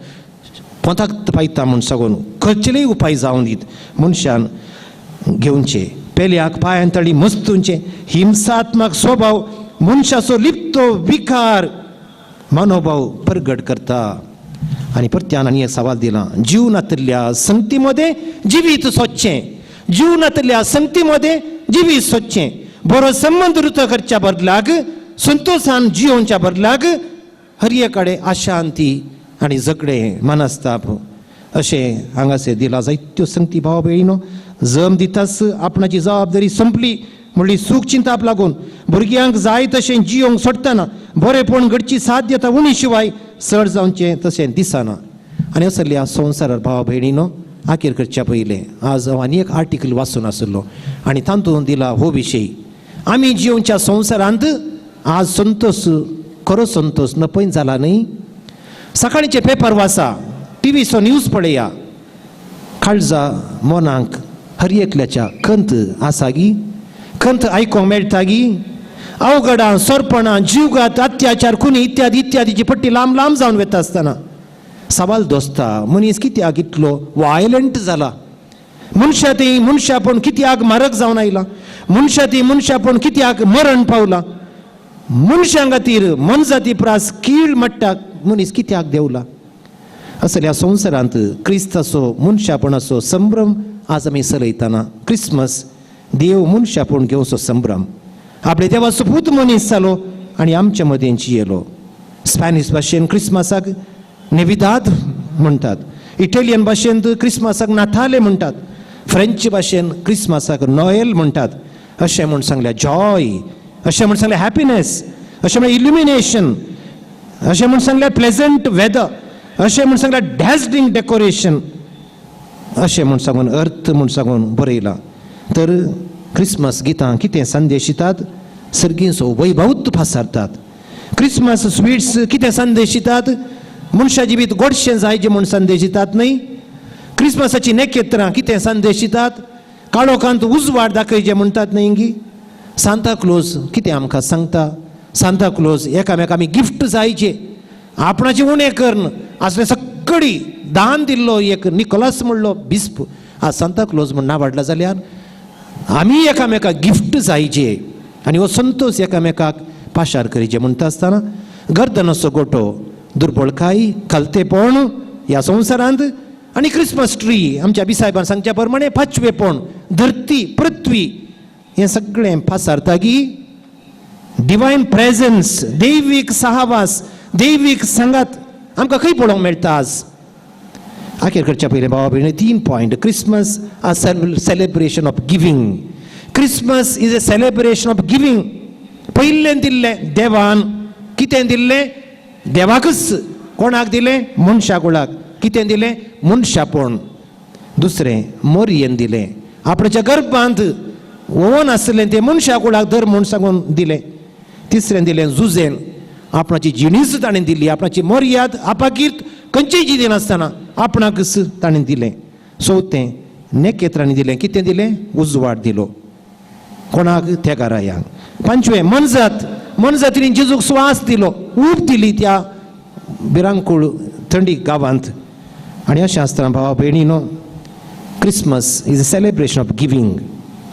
पोंताक पायता म्हूण सांगून खंयचेलेय उपाय जावन दीत मनशान घेवचे. पेल्याक पांयान तळी मस्तुंचे हिंसात्मक स्वभाव मनशाचो लिप्तो विकार मनोभाव परगट करता. आनी परत्यान आनी एक सवाल दिला, जीव नातल्या संगती मदें जिवीत सोदचें, जीव नातल्या संगती मदें जिवीत सोदचें, बरो संबंद रुत करच्या बदलाक संतोशान जियोवच्या बदलाक हरये कडेन अशांती आनी झगडें मनस्ताप अशें हांगासर दिलां. जायत्यो संगती भाव भयणीनो जम दिताच आपणाची जबाबदारी संपली म्हणली सूख चिंताप लागून भुरग्यांक जाय तशें जियोंक सोडटना बरेपण घडची साध्यता उणी शिवाय चड जावचें तशें दिसना. आनी असल्या संवसारार भावा भयणीनो आखेर करच्या पयलें आज हांव आनी एक आर्टिकल वाचून आशिल्लो आनी तातूंत दिला हो विशय. आमी जियोवच्या संवसारांत आज संतोश, खरो संतोश नपयन जाला न्हय. सकाळीचे पेपर वाचा, टिवीचो न्यूज पळया, काळजा मनाक हर एकल्याच्या खंत आसा गी, खंत आयकोंक मेळटा गी. अवघडां, सोरपणां, जीवघात, अत्याचार, खुनी इत्यादी इत्यादीची पट्टी लांब लांब जावन वता आसतना सवाल दोस्ता, मनीस कित्याक इतलो वायलंट जाला? मनशा ती मनशापण कित्याक मारक जावन आयला? मनशा ती मनशापण कित्याक मरण पावला? मनशां खातीर मनजाती प्रास कीळ मट्टाक मनीस कित्याक देंवला? असल्या संवसारांत क्रिस्ताचो मनशापणाचो संभ्रम आज आमी चलयतना क्रिसमस देव मनशापण घेवचो संभ्रम आपले देवाचो पूत मनीस जालो आनी आमच्या मदें जियेलो. स्पॅनिश भाशेन क्रिसमसाक नेविदाद म्हणटात, इटालियन भाशेंत क्रिसमसाक नाथाले म्हणटात, फ्रेंच भाशेन क्रिसमसाक नोएल म्हणटात. अशें म्हूण सांगल्या जॉय, अशें म्हूण सांगलें हॅपिनेस, अशें म्हळ्यार इल्युमिनेशन, अशें म्हूण सांगल्यार प्लेजंट वेदर, अशें म्हूण सांगल्यार डॅझलिंग डेकोरेशन, अशें म्हूण सांगून अर्थ म्हूण सांगून बरयलां. तर क्रिसमस गितां कितें संदेश दितात? सर्गींचो वैभवूच पासारतात. क्रिसमस स्वीट्स कितें संदेश दितात? मनशा जिवीत गोडशें जायचें म्हूण संदेश दितात न्हय? क्रिसमसाची नखेत्रां कितें संदेश दितात? काळोखांत उजवाड दाखयचे म्हणटात न्हय गी? सांता क्लोज कितें आमकां सांगता? सांता क्लोज एकामेका आमी गिफ्ट जायचे, आपणाचें उणें करून असलें सगळी दान दिल्लो एक निकोलास म्हणलो बिस्प आज सांता क्लोज म्हूण नांव वाडला जाल्यार आमी एकामेकाक गिफ्ट जायचे आनी हो संतोश एकामेकाक पाशार करीचे म्हणटा आसतना गर्दनाचो गोटो, दुर्बळकाय, खालतेपण ह्या संवसारांत आनी क्रिसमस ट्री आमच्या बिसायबान सांगच्या प्रमाणे पाचवेपण, धरती, पृथ्वी हें सगळें पासारता की डिवायन प्रेजन्स, दैवीक सहावास, दैवीक सांगात आमकां खंय पळोवंक मेळटा आज? आखेर करच्या पयलीं भावा भयणी 3 point. Christmas a celebration of giving. Christmas is a celebration of giving. पयलें दिल्लें देवान, कितें दिल्लें? देवाकच. कोणाक दिलें? मनशा कुळाक. कितें दिलें? मनशापण. दुसरें मोरयेन दिलें, आपणाच्या गर्भांत ओवन आसलें तें मनशा कुळाक धर म्हूण सांगून दिलें. तिसरें दिलें जुजेन, आपणाची जिणीच ताणें दिली, आपणाची मर्याद आपाकीर्त खंयचीय जी दिनासतना आपणाकच ताणें दिलें. चवथें नेकेत्रांनी दिलें, कितें दिलें? उजवाड दिलो. कोणाक? तेगारायांक. पांचवें मनजात, मनजातींनी जेजूक स्वास दिलो, ऊब दिली त्या भिरांकूळ थंडी गांवांत. आनी अशें आसतना भावा भयणी न्हू, Christmas is a celebration of giving.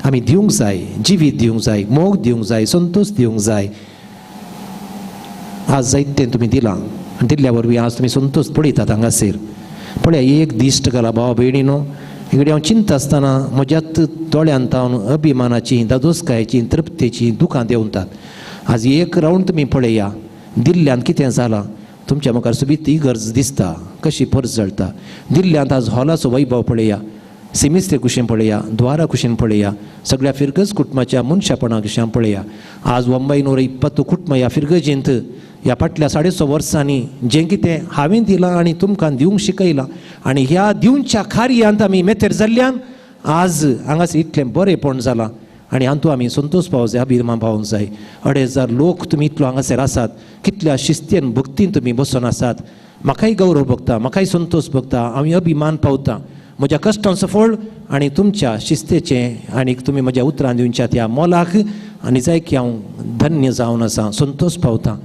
आमी दिवंक जाय, जिवीत दिवंक जाय, मोग दिवंक जाय, संतोश दिवंक जाय. आज जायतें तुमी दिलां आनी दिल्ल्या वरवीं आज तुमी संतोश पळयतात हांगासर. पळया एक दिश्ट घाला भावा भयणी न्हू, इकडे हांव चिंता आसतना म्हज्याच दोळ्यांत तावन अभिमानाची, दादोसकायेची, तृप्तेची दुकां देंवतात. आज एक रावंड तुमी पळया, दिल्ल्यान कितें जालां तुमच्या मुखार सोबीत ही गरज दिसता, कशी परजळटा. दिल्ल्यांत आज हॉलाचो वैभव पळया, सिमिस्त्री कुशीन पळया, द्वारा कुशीन पळया, सगळ्या फिरगज कुटुंबाच्या मनशापणा कुशान पळया. आज 920 कुटुंबां ह्या फिरगजींत ह्या फाटल्या 150 वर्सांनी जें कितें हांवें दिलां आनी तुमकां दिवंक शिकयलां आनी ह्या दिवच्या कार्यांत आमी मेतेर जाल्ल्यान आज हांगासर इतलें बरेंपण जालां आनी हातूंत आमी संतोश पावंक जाय, अभिमान पावंक जाय. 2500 लोक तुमी इतलो हांगासर आसात, कितल्या शिस्तेन भक्तीन तुमी बसून आसात. म्हाकाय गौरव भोगता, म्हाकाय संतोश भोगता, हांव अभिमान पावता म्हज्या कश्टांचो फळ आनी तुमच्या शिस्तेचें आनी तुमी म्हज्या उतरान दिवच्या त्या मोलाक आनी जाय की हांव धन्य जावन आसा, संतोश पावता.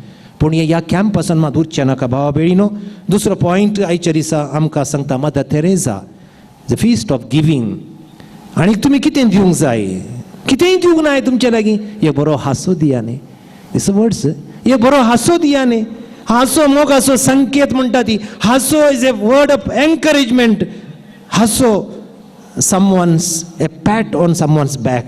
पूण ह्या कॅम्पासान मात उरचें नाका भावा भयणीनो. दुसरो पॉयंट आयच्या दिसा आमकां सांगता Mother Teresa, the feast of giving. आनी तुमी कितें दिवंक जाय? कितेंय दिवंक नाय तुमच्या लागीं, एक बरो हांसो दिया न्ही. These words, एक बरो हांसो दिया न्ही. हांसो मोगाचो संकेत म्हणटा ती. हांसो is a word of encouragement. हांसो, someone's a pat on someone's back,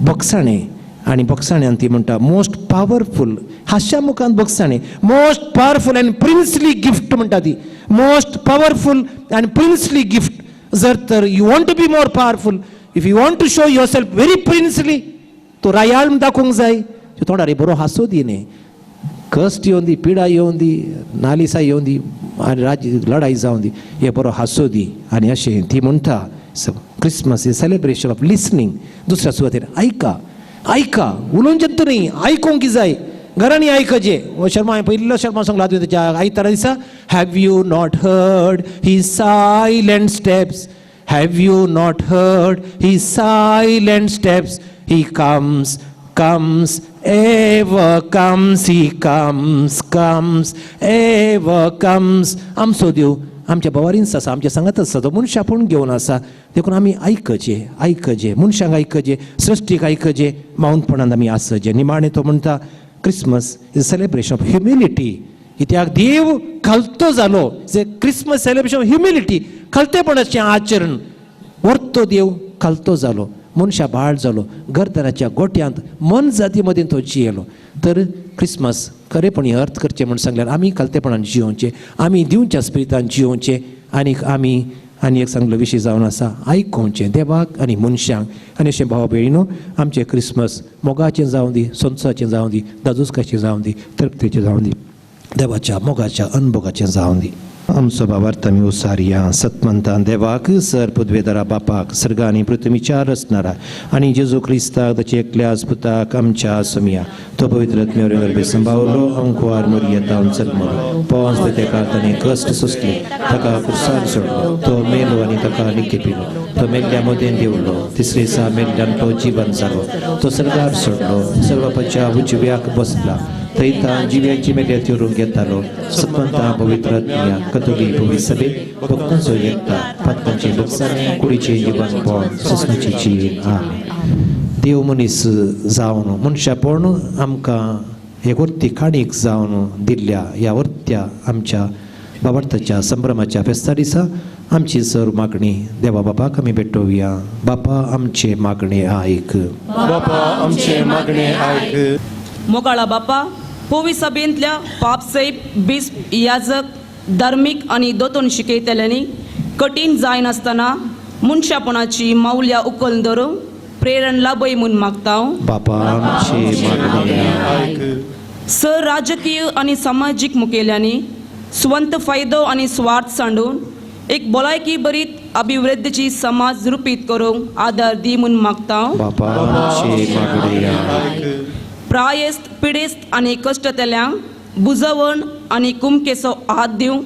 बक्षाणें. आनी बक्षाण्यान ती म्हणटा मोस्ट पावरफूल, हांश्या मुखान बक्षाणें, most powerful and princely gift म्हणटा ती. Most powerful and princely gift. जर तर you want to be more powerful, if you want to show yourself very princely, तूं रायाळ दाखोवंक जाय, तोंडार बरो हांसो दी न्ही. कश्ट येवन दी, पिडा येवन दी, नालिसा येवन दी आनी राज्य लढाई जावन दी, हे बरो हांसो दी. आनी अशें ती म्हणटा, Christmas is celebration of listening. दुसऱ्या सुवातेर आयका, आयका, उलोवचें न्ही, आयकोंक जाय. घरांनी आयकचें. हो शर्मा, हांवें पयलीं शर्मा सांगला तुवें तेच्या आयतारा दिसा, have you not heard his silent steps? Have you not heard his silent steps? He comes, comes, ever comes, he comes, comes, ever comes. आमचो देव आमच्या बवारींच आसा, आमच्या सांगात आसा, तो मनशां आपूण घेवन आसा. देखून आमी आयकचें, आयकचें, मनशांक आयकचें, सृश्टीक आयकचें, मावनपणान आमी आसचें. निमाणें तो म्हणटा, Christmas is celebration of humility. कित्याक देव खालतो जालो. क्रिसमस सेलिब्रेशन ऑफ ह्युमिलिटी, खालतेपणाचें आचरण. वर्तो देव खालतो जालो, मनशां बाळ जालो, गर्दनाच्या गोट्यांत मन जाती मदीं तो जियेलो. तर क्रिसमस खरेपणी अर्थ करचें म्हूण सांगल्यार आमी खालतेपणान जियोवचें, आमी दिवच्या स्पिरितान जियोवचें. आनीक आमी आनी एक सांगलो विशय जावन आसा, आयकोवचें देवाक आनी मनशांक. आनी अशें भाव भयणीनो, आमचें क्रिसमस मोगाचें जावं दी, संतोशाचें जावं दी, दादोसकाचें जावं दी, तृप्तेचें जावं दी, देवाच्या मोगाच्या अनभोगाचें जावं दी. आमचो बाबार्थ आमी उसारया सतमंतान देवाक सर पदवेदारा बापाक सर्गांनी पृथ्वीच्या रचणारा आनी जेजू क्रिस्ताक ताचे एकल्याच पुताक आमच्या सोमया तो पवित्र आत्म्यावर संभावलो अंकुवार मोरयेतावन जल्मलो पॉन्स तेका ताणें कश्ट सोंसले ताका कुर्सार सोडलो तो मेलो आनी ताका निकेपिलो तो मेल्ल्या मदेन देवलो तिसरे दिसा मेल्ल्यान तो जिवन जालो तो सर्गार सोडलो सर्वपाच्या उजव्याक बसला थंय जिव्याची मेल्या चिरूंक येतालो सतमंता पवित्र आत्म्या कथोली पवित्र सभे भक्तांचो एकता पातकांचे भक्साने कुडीचे जीवन पण सोंसण्याची जीण. आमेन. देव मनीस जावन मनशापण आमकां एक वर्ती काणीक जावन दिल्ल्या ह्या वर्त्या आमच्या बाबार्थाच्या संभ्रमाच्या फेस्ता दिसा आमची सर मागणी देवा बापाक आमी भेटोवया. बापा आमचे मागणे आयक. बापा आमचे मागणे आयक. मोगाळा बापा, पोवी सभेंतल्या पापसैब बिस्प याजक धार्मीक आनी दोतोन शिकयतल्यांनी कठीण जायनासतना मनशापणाची मावल्या उखल धरूंक प्रेरण लाभय म्हूण मागता. बापा आमचे मागणे आयक. सर राजकीय आनी समाजीक मुखेल्यांनी स्वंत फायदो आनी स्वार्थ सांडून एक भलायकी बरीत अभिवृद्धीची समाज रुपीत करूंक आदार दी म्हूण मागता. बापा आमचे मागणे आयक. प्रायेस्त पिडेस्त आनी कश्टतल्यांक बुजवण आनी कुमकेचो हात दिवंक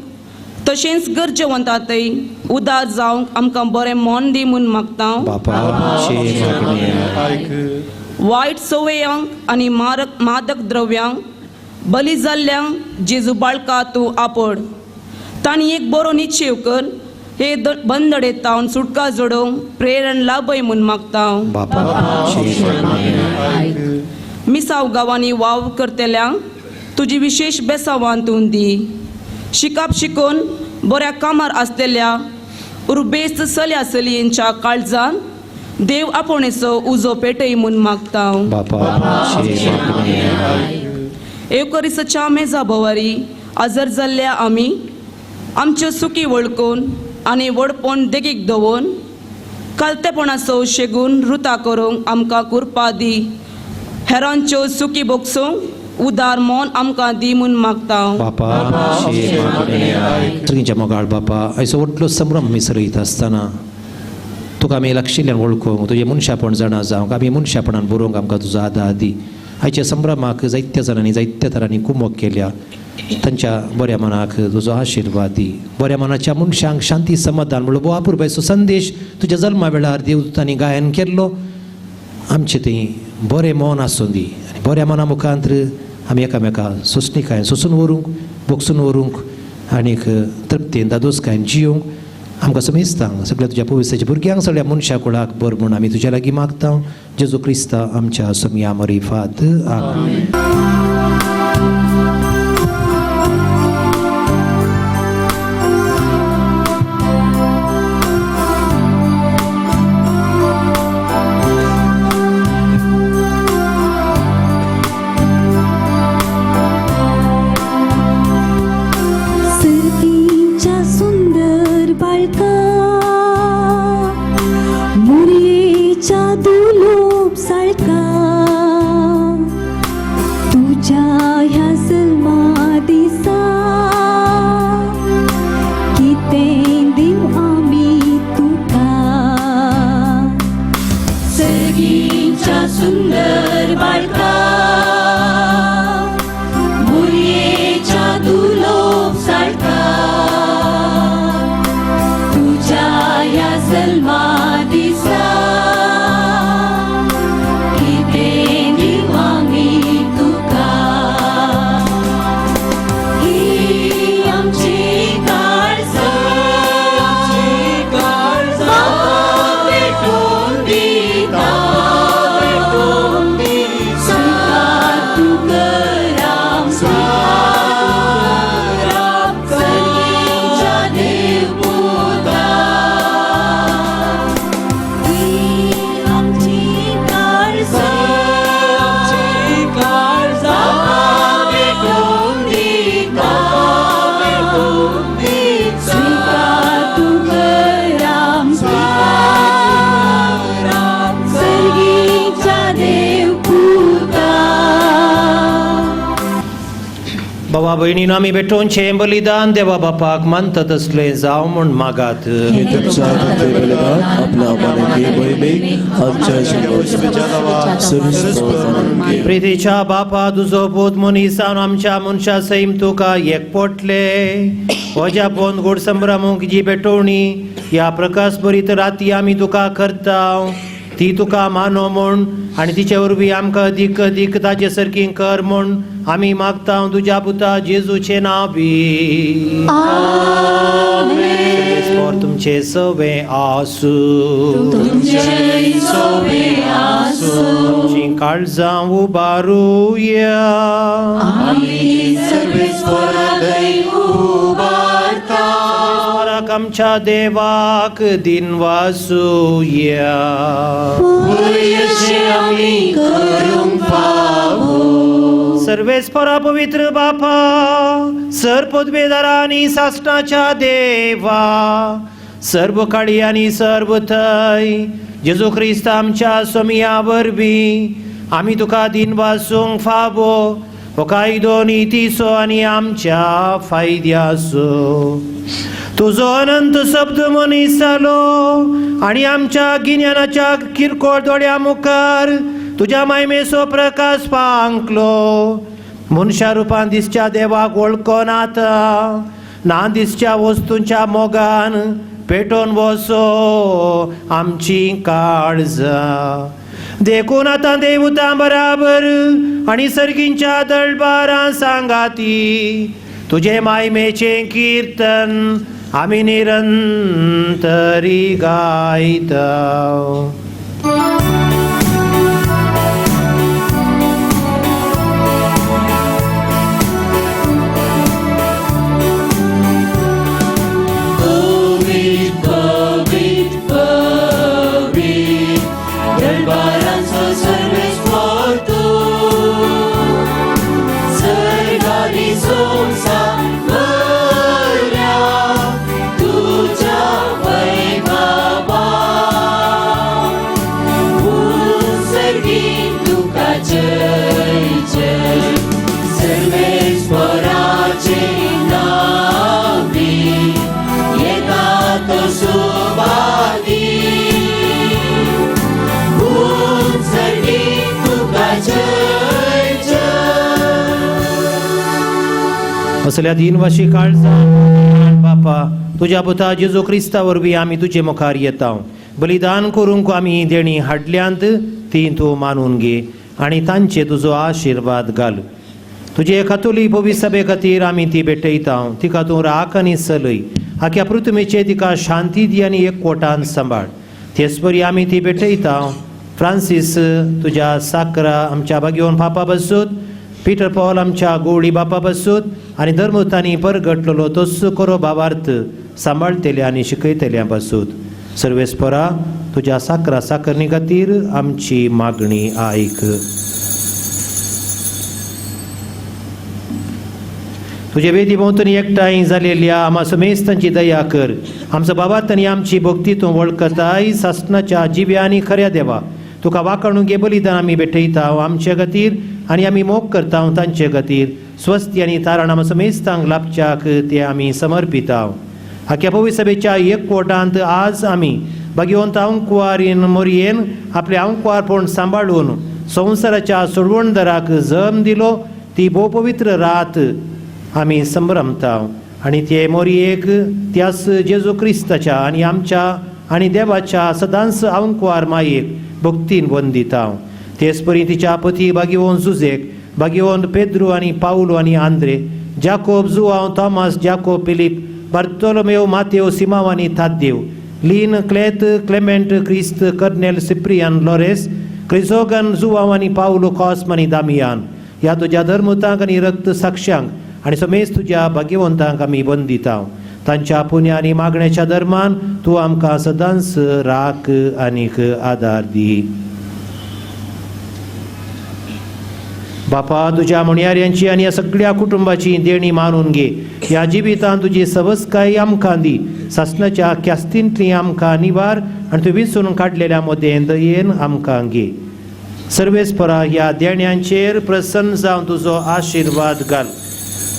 तशेंच गरजेवंतांतय उदार जावंक आमकां बरें मन दी म्हूण मागता. बापा आमचे मागणे आयक. वायट संवयांक आनी मारक मादक द्रव्यांक बली जाल्ल्यांक जेजू बाळका तूं आपड तांणी एक बरो निश्चेव कर हे बंदडे तावन सुटका जोडोवंक प्रेरण लाभय म्हूण मागता. बापा आमचे मागणे आयक. मिसाव गांवांनी वाव करतल्यांक तुजी विशेश बेसावान तूं दी. शिकाप शिकून बऱ्या कामार आसलेल्या उर्बेस्त चल्या चलयेंच्या काळजान देव आपोवणेचो उजो पेटय म्हूण मागता. बापा आमचे मागणे आयक. एवकरिसाच्या मेजा भोवारी आजर जाल्ल्या आमी आमच्यो सुकी वळखून आनी व्हडपण देखीक दवरून कालतेपणाचो शेगून रुता करूंक आमकां कुरपा दी. हेरांच्यो सुकी बोगसूंक उदार मन आमकां दी म्हूण मागता. बापा आमचे मागणे आयक. सगळींच्या मोगाळ बापा, आयचो व्हडलो संभ्रम आमी सरयत आसतना तुका आमी लागशिल्ल्यान वळखूंक तुजें मनशापण जाणा जावंक आमी मनशापणान बरोवंक आमकां तुजो आदार दी. आयच्या संभ्रमाक जायत्या जाणांनी जायत्या तरांनी कुमक केल्या तांच्या बऱ्या मनाक तुजो आशिर्वाद दी. बऱ्या मनाच्या मनशांक शांती समाधान म्हणलो बो अपुरबायचो संदेश तुज्या जल्मा वेळार देवतांनी गायन केल्लो आमचें थंय बरें मन आसूं दी आनी बऱ्या मना मुखांत आमी एकामेका सोंसणीकायेन सोंसून व्हरूंक बोगसून व्हरूंक आनीक तृप्तीन दादोसकायेन जियोंक आमकां समेस्तांक सगळ्या तुज्या पवित्राच्या भुरग्यांक सगळ्या मनशा कुळाक बर म्हूण आमी तुज्या लागीं मागता. जेजू क्रिस्ता आमच्या सोमया मरिफात. आमेन. सर्गीच्या सुंदर बाळका मुरयेच्या दुलोब साळका तुझ्या ह्या जल्मा दिसा कितें दिवं आमी तुका. सर्गीच्या सुंदर बाळका मुरयेच्या दुलोब साळका तुझ्या ह्या जल्मा दिसा कितें दिवं आमी तुका. ही आमची काळजां बापा भेटून दिता. भावा भयणीन आमी भेटोवचें बलिदान देवा बापाक मानता तसलें जावं म्हूण मागात. हे तुमच्या हातांतलें बलिदान आपल्या मानकी मोहिमेक आमच्या सर्वेस्पर मानून घे. प्रितीच्या बापा तुजो पूत मनीसान आमच्या मनशा सैम तुका एक पोटले वज्या पोन गोड संभ्रमूंक जी भेटवणी ह्या प्रकाश बरीत राती आमी तुका करता ती तुका मानो म्हूण आनी तिचे वरवीं आमकां अदीक अदीक ताजे सारकी कर म्हूण आमी मागता तुज्या पुता जेजूचें नांव बी. तुमचें सवें आसूं, तुमचीं काळजां उबारुया. आमच्या देवाक दिन वासूया. सर्वेस्परा पवित्र बापा सर पदवेदारा आनी सासणाच्या देवा सर्व काळी आनी सर्व थंय जेजू क्रिस्त आमच्या सोमिया वरवीं आमी तुका दिन वासूंक फावो हो कायदो नितीचो आनी आमच्या फायद्याचो. तुजो अनंत शब्द मनीस जालो आनी आमच्या गिन्यानाच्या किरकोळ दोळ्या मुखार तुज्या मायमेचो प्रकाश पांकलो. मनशा रुपान दिसच्या देवाक वळखोन आतां ना दिसच्या वस्तूंच्या मोगान पेटोवन वसो आमची काळजां. देखून आतां देवतां बराबर आनी सर्गींच्या दळबारां सांगाती तुजे मायमेचें किर्तन आमी निरंतरी गायता. असल्या दिनवाशी काळजान बापा तुज्या पुता जेजू क्रिस्ता वरवीं आमी तुजे मुखार येता. बलिदान करूंक आमी देणी हाडल्यांत ती तूं मानून घे आनी तांचे तुजो आशिर्वाद घाल. तुजे कातोली पवित्र सभे खातीर आमी ती भेटयता. तिका तूं राख आनी चलय. आख्या पृथ्वीचेर तिका शांती दी आनी एकवटान सांबाळ. तेच परी आमी ती भेटयता फ्रांसीस तुज्या साकरा आमच्या भाग्योन पापा बसूत, पीटर पॉल आमच्या गोवळी बापा बसूत आनी धर्मतांनी परगटलेलो तोच करो भावार्थ सांबाळटले आनी शिकयतल्या बसूत. सर्वेस्परा तुज्या साकरा साकरणी खातीर आमची मागणी आयक. तुजे वेदी भोंवतणी एकठांय जालेल्या आमा समेस्तांची दया कर. आमचो बाबा आनी आमची भक्ती तूं वळखताय. सासणाच्या जिव्या आनी खऱ्या देवा तुका वाकाणून घे बलिदान आमी भेटयता आमचे खातीर आनी आमी मोग करता तांचे खातीर. स्वस्ती आनी तारण आमा समेस्तांक लाभच्याक ते आमी समर्पिता. आख्या पवित्र सभेच्या एकवटांत आज आमी भाग्यवंत अंकुवारीन मोरयेन आपले अंकुवारपण सांबाळून संवसाराच्या सोडवणदाराक जम दिलो ती भोव पवित्र रात आमी संभ्रमता आनी ते मोरयेक त्याच जेजू क्रिस्ताच्या आनी आमच्या आनी देवाच्या सदांच अंकुवार मायेक भक्तीन वंदिता. तेच परी तिच्या पती भाग्यवंत जुजेक, भाग्यवंत पेद्रू आनी पावलो आनी आंद्रे, जाकोब, जुआंव, थॉमस, जाकोब, फिलीप, बार्तोलोमेव, मातेव, सिमाव आनी थाद्देव, लीन, क्लेत, क्लेमेंट, क्रिस्त, कर्नेल, सिप्रियन, लॉरेस, क्रिजोगन, जुआंव आनी पावलो, कॉस्म आनी दामियान ह्या तुज्या धर्मतांक आनी रक्त साक्षांक आनी समेज तुज्या भाग्यवंतांक आमी बंदिता. तांच्या पुण्या आनी मागण्याच्या धर्मान तूं आमकां सदांच राख आनीक आदार दी. बापा तुज्या म्हणयाऱ्यांची आनी ह्या सगळ्या कुटुंबाची देणी मानून घे. ह्या जिवितान तुजी सवसकाय आमकां दी. सासणाच्या ख्यास्तींतली आमकां निवार आनी तूं विंचून काडलेल्या मदें दयेन आमकां घे. सर्वेस्परा ह्या देण्यांचेर प्रसन्न जावन तुजो आशिर्वाद घाल.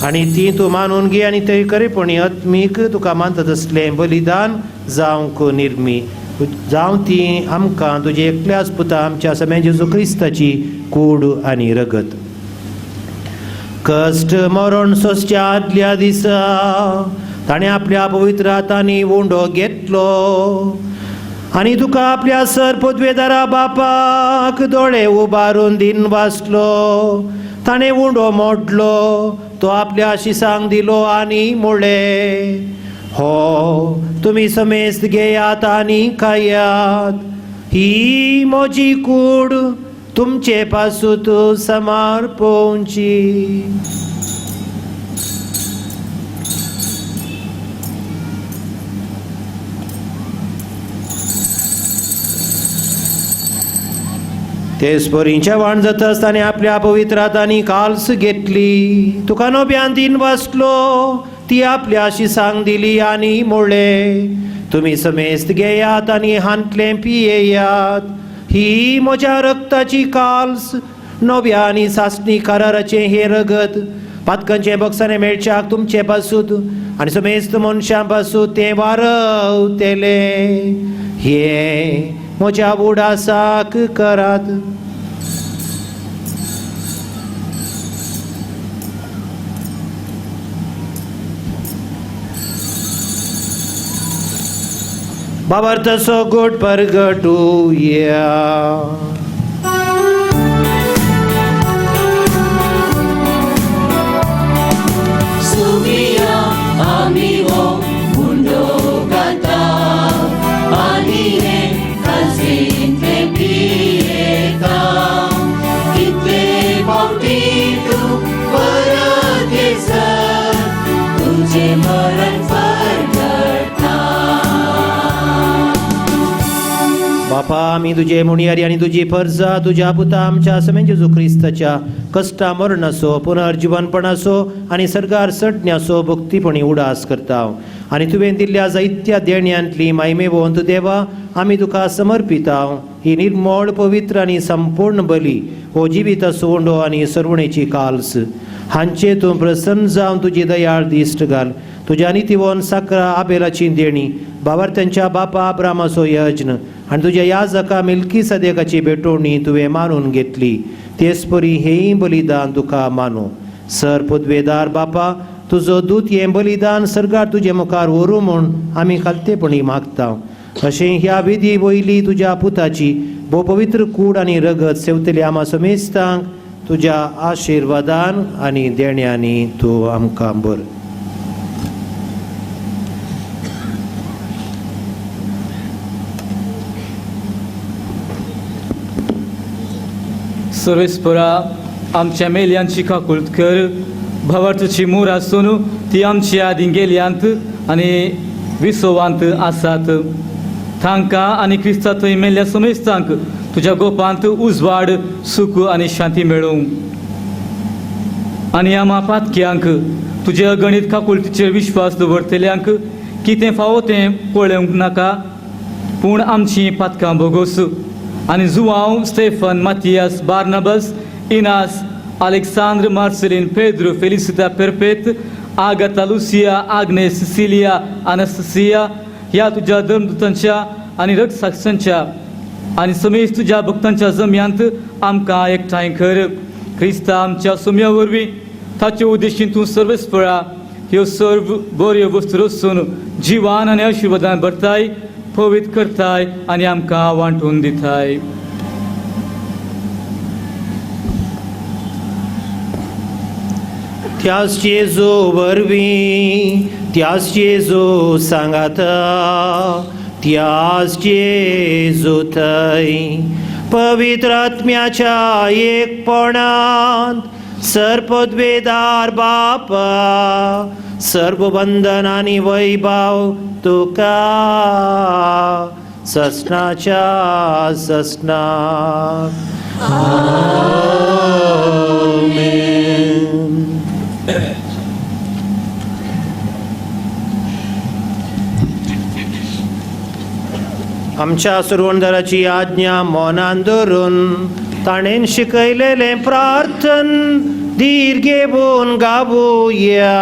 आनी ती तूं मानून घे आनी थंय खरेपणी आत्मीक तुका मानता तसलें बलिदान जावंक निर्मी जावं ती आमकां तुजे एकल्याच पुता आमच्या समें जेजू क्रिस्ताची कूड आनी रगत. कश्ट मरण सोंसच्या आदल्या दिसा ताणें आपल्या पवित्र हातांनी उंडो घेतलो आनी तुका आपल्या सर पदवेदारा बापाक दोळे उबारून दिन वाचलो. ताणें उंडो मोडलो, तो आपल्या शिसांक दिलो आनी म्हणलें, हो तुमी समेस्त घेयात आनी खायात, ही म्हजी कूड तुमचे पासूत समर्पोवची. तेच परी जेवण जाता आसतना आपल्या पवित्र हातांनी काल्स घेतली, तुका नव्यान दिन वाचलो, ती आपल्या शिसांक दिली आनी म्हणलें, तुमी समेस्त घेयात आनी हांतलें पियेयात, ही म्हज्या रक्ताची काल्स, नव्या आनी सासणी कराराचें हें रगत, पातकांचें बक्षाणें मेळच्याक तुमचे पासूत आनी समेस्त मनशां पासूत तें वारवतलें. हें म्हज्या उडासाक करात. बाबर तसो गोड परगटुया. सुमिया आमी हो मुंडो गाता आनी हे कालसेंतले पियेता, कितले फावटी तूं परत येसर तुजें मरण परगटता. बापा आमी तुजे मुणयारी आनी तुजी परजा तुज्या पुता आमच्या समें जेजू क्रिस्ताच्या कश्टा मरणाचो पुनर्जिवनपणाचो आनी सर्गार सडण्याचो भक्तीपणी उडास करता आनी तुवें दिल्ल्या जायत्या देण्यांतली मायमेवंत देवा आमी तुका समर्पिता ही निर्मळ पवित्र आनी संपूर्ण बली हो जिविताचो उंडो आनी सरवणेची काल्स हांचे तूं प्रसन्न जावन तुजी दयाळ दिश्ट घाल. तुज्या नितीवन साकरा आबेलाची देणी बाबर त्यांच्या बापा अब्रामाचो यज्ञ आनी तुज्या याजका मिल्की सदेकाची भेटवणी तुवें मानून घेतली, तेच परी हेंय बलिदान तुका मानू. सर पदवेदार बापा तुजो दूत हें बलिदान सर्गार तुजे मुखार व्हरूं म्हूण आमी खालतेपणी मागता. अशें ह्या विधी वयली तुज्या पुताची भोव पवित्र कूड आनी रगत सेवतली आमा समेस्तांक तुज्या आशिर्वादान आनी देण्यांनी तूं आमकां बर. सर्वेस्परा आमच्या मेल्यांची काकुळट कर, भावार्थाची मूर आसून ती आमच्या दिंगेल्यांत आनी विसवांत आसात. तांकां आनी क्रिस्ता थंय मेल्ल्या समेस्तांक तुज्या गोपांत उजवाड सुख आनी शांती मेळूं. आनी आमा पातक्यांक तुज्या अगणीत काकुळटीचेर विश्वास दवरतल्यांक कितें फावो तें पळोवंक नाका, पूण आमचीं पातकां भोगोस. आनी Joao, Stephen, Mathias, Barnabas, Inas, Alexandre, Marcelin, Pedro, Felicita, Perpet, Agatha, Lucia, Agnes, Cecilia, Anastasia ह्या तुज्या धर्मदूतांच्या आनी रक्तसाक्षांच्या आनी समेज तुज्या भक्तांच्या जम्यांत आमकां एकठांय कर. क्रिस्ता आमच्या सोम्या वरवीं ताचे उद्देशीन तूं सर्वेस्परा ह्यो सर्व बऱ्यो वस्तू रचून जिवान आनी आशिर्वादान भरताय, पवित्र करताय आनी आमकां वांटून दिताय. त्याच जेजू वरवीं, त्याच जेजू सांगाता, त्याच जेजू थंय पवित्र आत्म्याच्या एकपणांत सर्पद्वेदार बापा सर्व वंदन आनी वैभव तुका ससनाच्या ससनाक. आमेन. आमच्या सुरवणदाराची आज्ञा मनान धरून ताणेन शिकयलेलें प्रार्थन धीर घेवन गावया.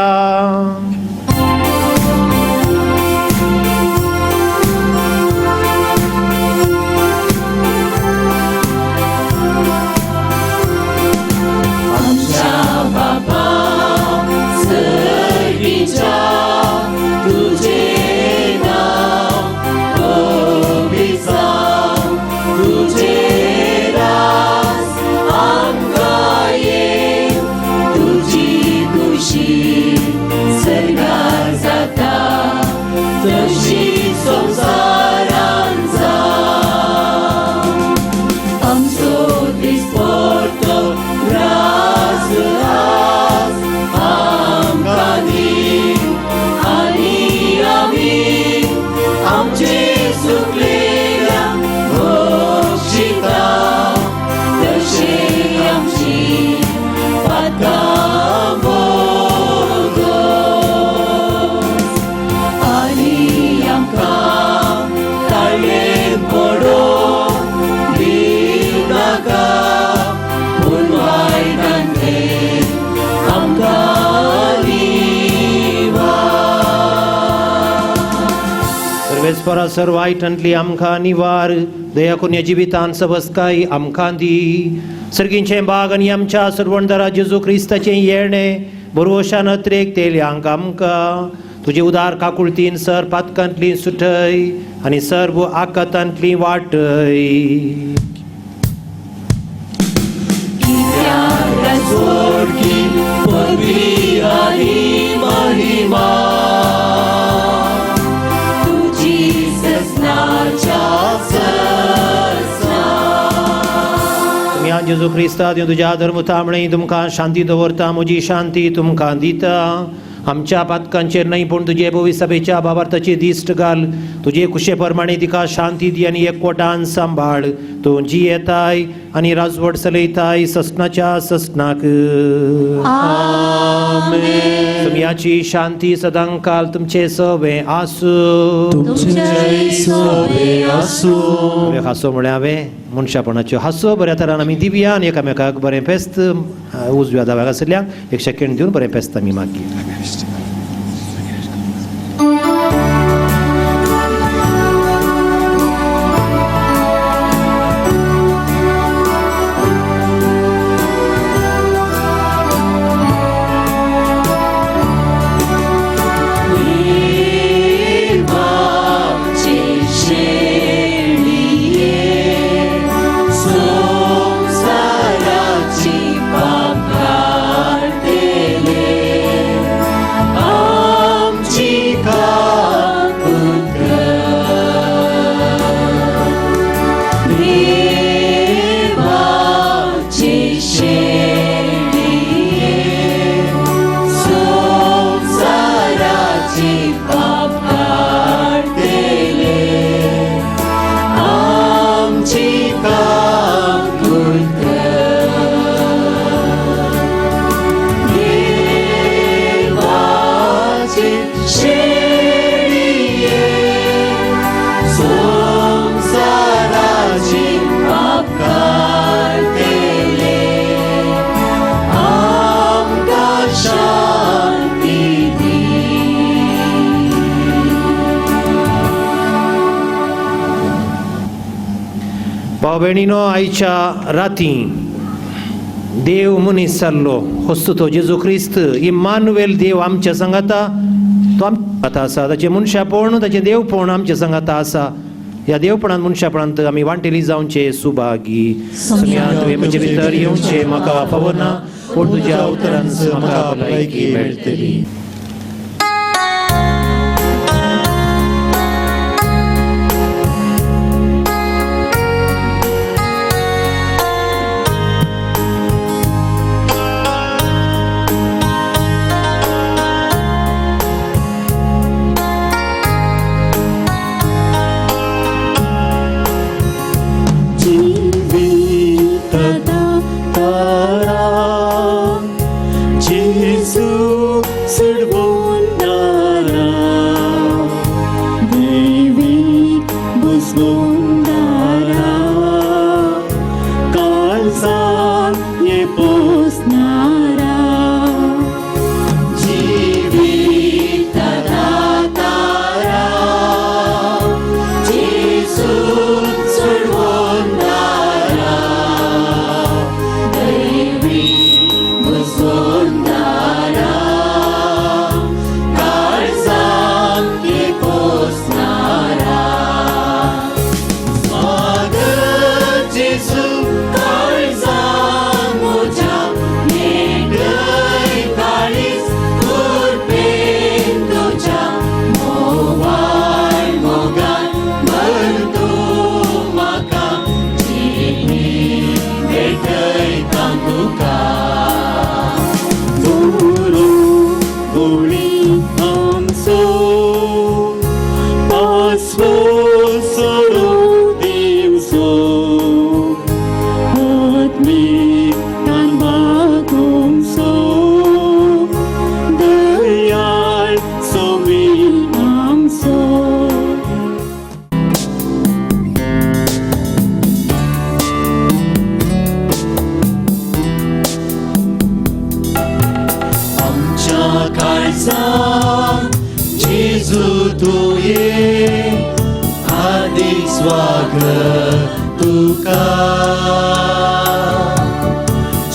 आमच्या बापा सर्गीच्या तुझे नाव पवित्र जावं, तुझे राज आमकां येवं, तुजी खुशी सर्गार जाता तशी संवसारान जावं. आमचो दिसपडतो राज आज आमकां दी आनी आमी आमचे चुकलेल्यांक बक्षिता तशें आमची पातकां बोगस आनी आमकां ताळ्ळें पडोवंक दिवं नाका पूण वायटांतलें आमकां निवार. सर्वेस्परा सर वायटांतली आमकां निवार, दया करून ह्या जिवितान सबसकाय आमकां दी. सर्गींचें बाग आनी आमच्या सरवणदारा जेजू क्रिस्ताचें येणें बरोवशान अत्रेक तेल्यांक आमकां तुजे उदार काकुळतीन सर पातकांतली सुटय आनी सर्व आकातांतली वाटय. कित्याक राजवटकी पदवी आनी महिमा तुजी सजनाच्या सजना. तुमी आज जेजू क्रिस्ता तुज्या धर्म तांबणे तुमकां शांती दवरता, म्हजी शांती तुमकां दिता. आमच्या पातकांचेर न्हय पूण तुजे भोवी सभेच्या बाबार्थाची दिश्ट घाल. तुजे कुशे प्रमाणे तिका शांती दी आनी एकवटान सांबाळ. तूं जियेताय आनी राजवट चलयताय ससनाच्या ससनाक. तुमयाची शांती सदांकाल तुमचे सवे आसूं. तुमचेय सोबे आसूं. बऱ्यो हांसो म्हळ्यार हांवें मनशापणाच्यो हांसो बऱ्या तरान आमी दिवया आनी एकामेकाक बरें फेस्त उजव्या दाव्याक आशिल्ल्यांक एक सेकेंड दिवन बरें फेस्त आमी मागीर. देवाचे शेळये संवसाराची पाप काडटले आमची काकूत कर. देवाचे शेळये संवसाराची पाप काडटले आमची काकूत कर. देवाचे शेळये संवसाराची पाप काडटले आमकां शांती दी. भाव भयणीनो, आयच्या राती देव मनीस जाल्लो हस्तू तो जेजू क्रिस्त इम्मानुएल देव आमच्या सांगाता, तो आमच्या सांगाता आसा. ताचें मनशापण ताचें देवपण आमच्या सांगाता आसा. ह्या देवपणान मनशापणांत आमी वांटेली जावचे सुभागी. तुवें म्हजे भितर येवचें म्हाका फावना, पूण तुज्या उतरान म्हाका भलायकी मेळटली. जीवित तारा जेजू. काळजान ये पोसणारा जीवित दातारा जेजू सोडवणारा दैवी बुजवणारा काळजान ये पोसणारा स्वागत जेजू काळजान म्हज्या मेळय काळीज कृपेन तुज्या मोवाळ मोगान भर तूं म्हाका जिणी भेटयता तुका गुरू गुणी आमचो पासवो सोडू दिवचो आत्मीक तांबाकुमचो दयाळ सोमी आमचो. आमच्या काळजान जेजू तूं ये हार्दिक स्वागत तुका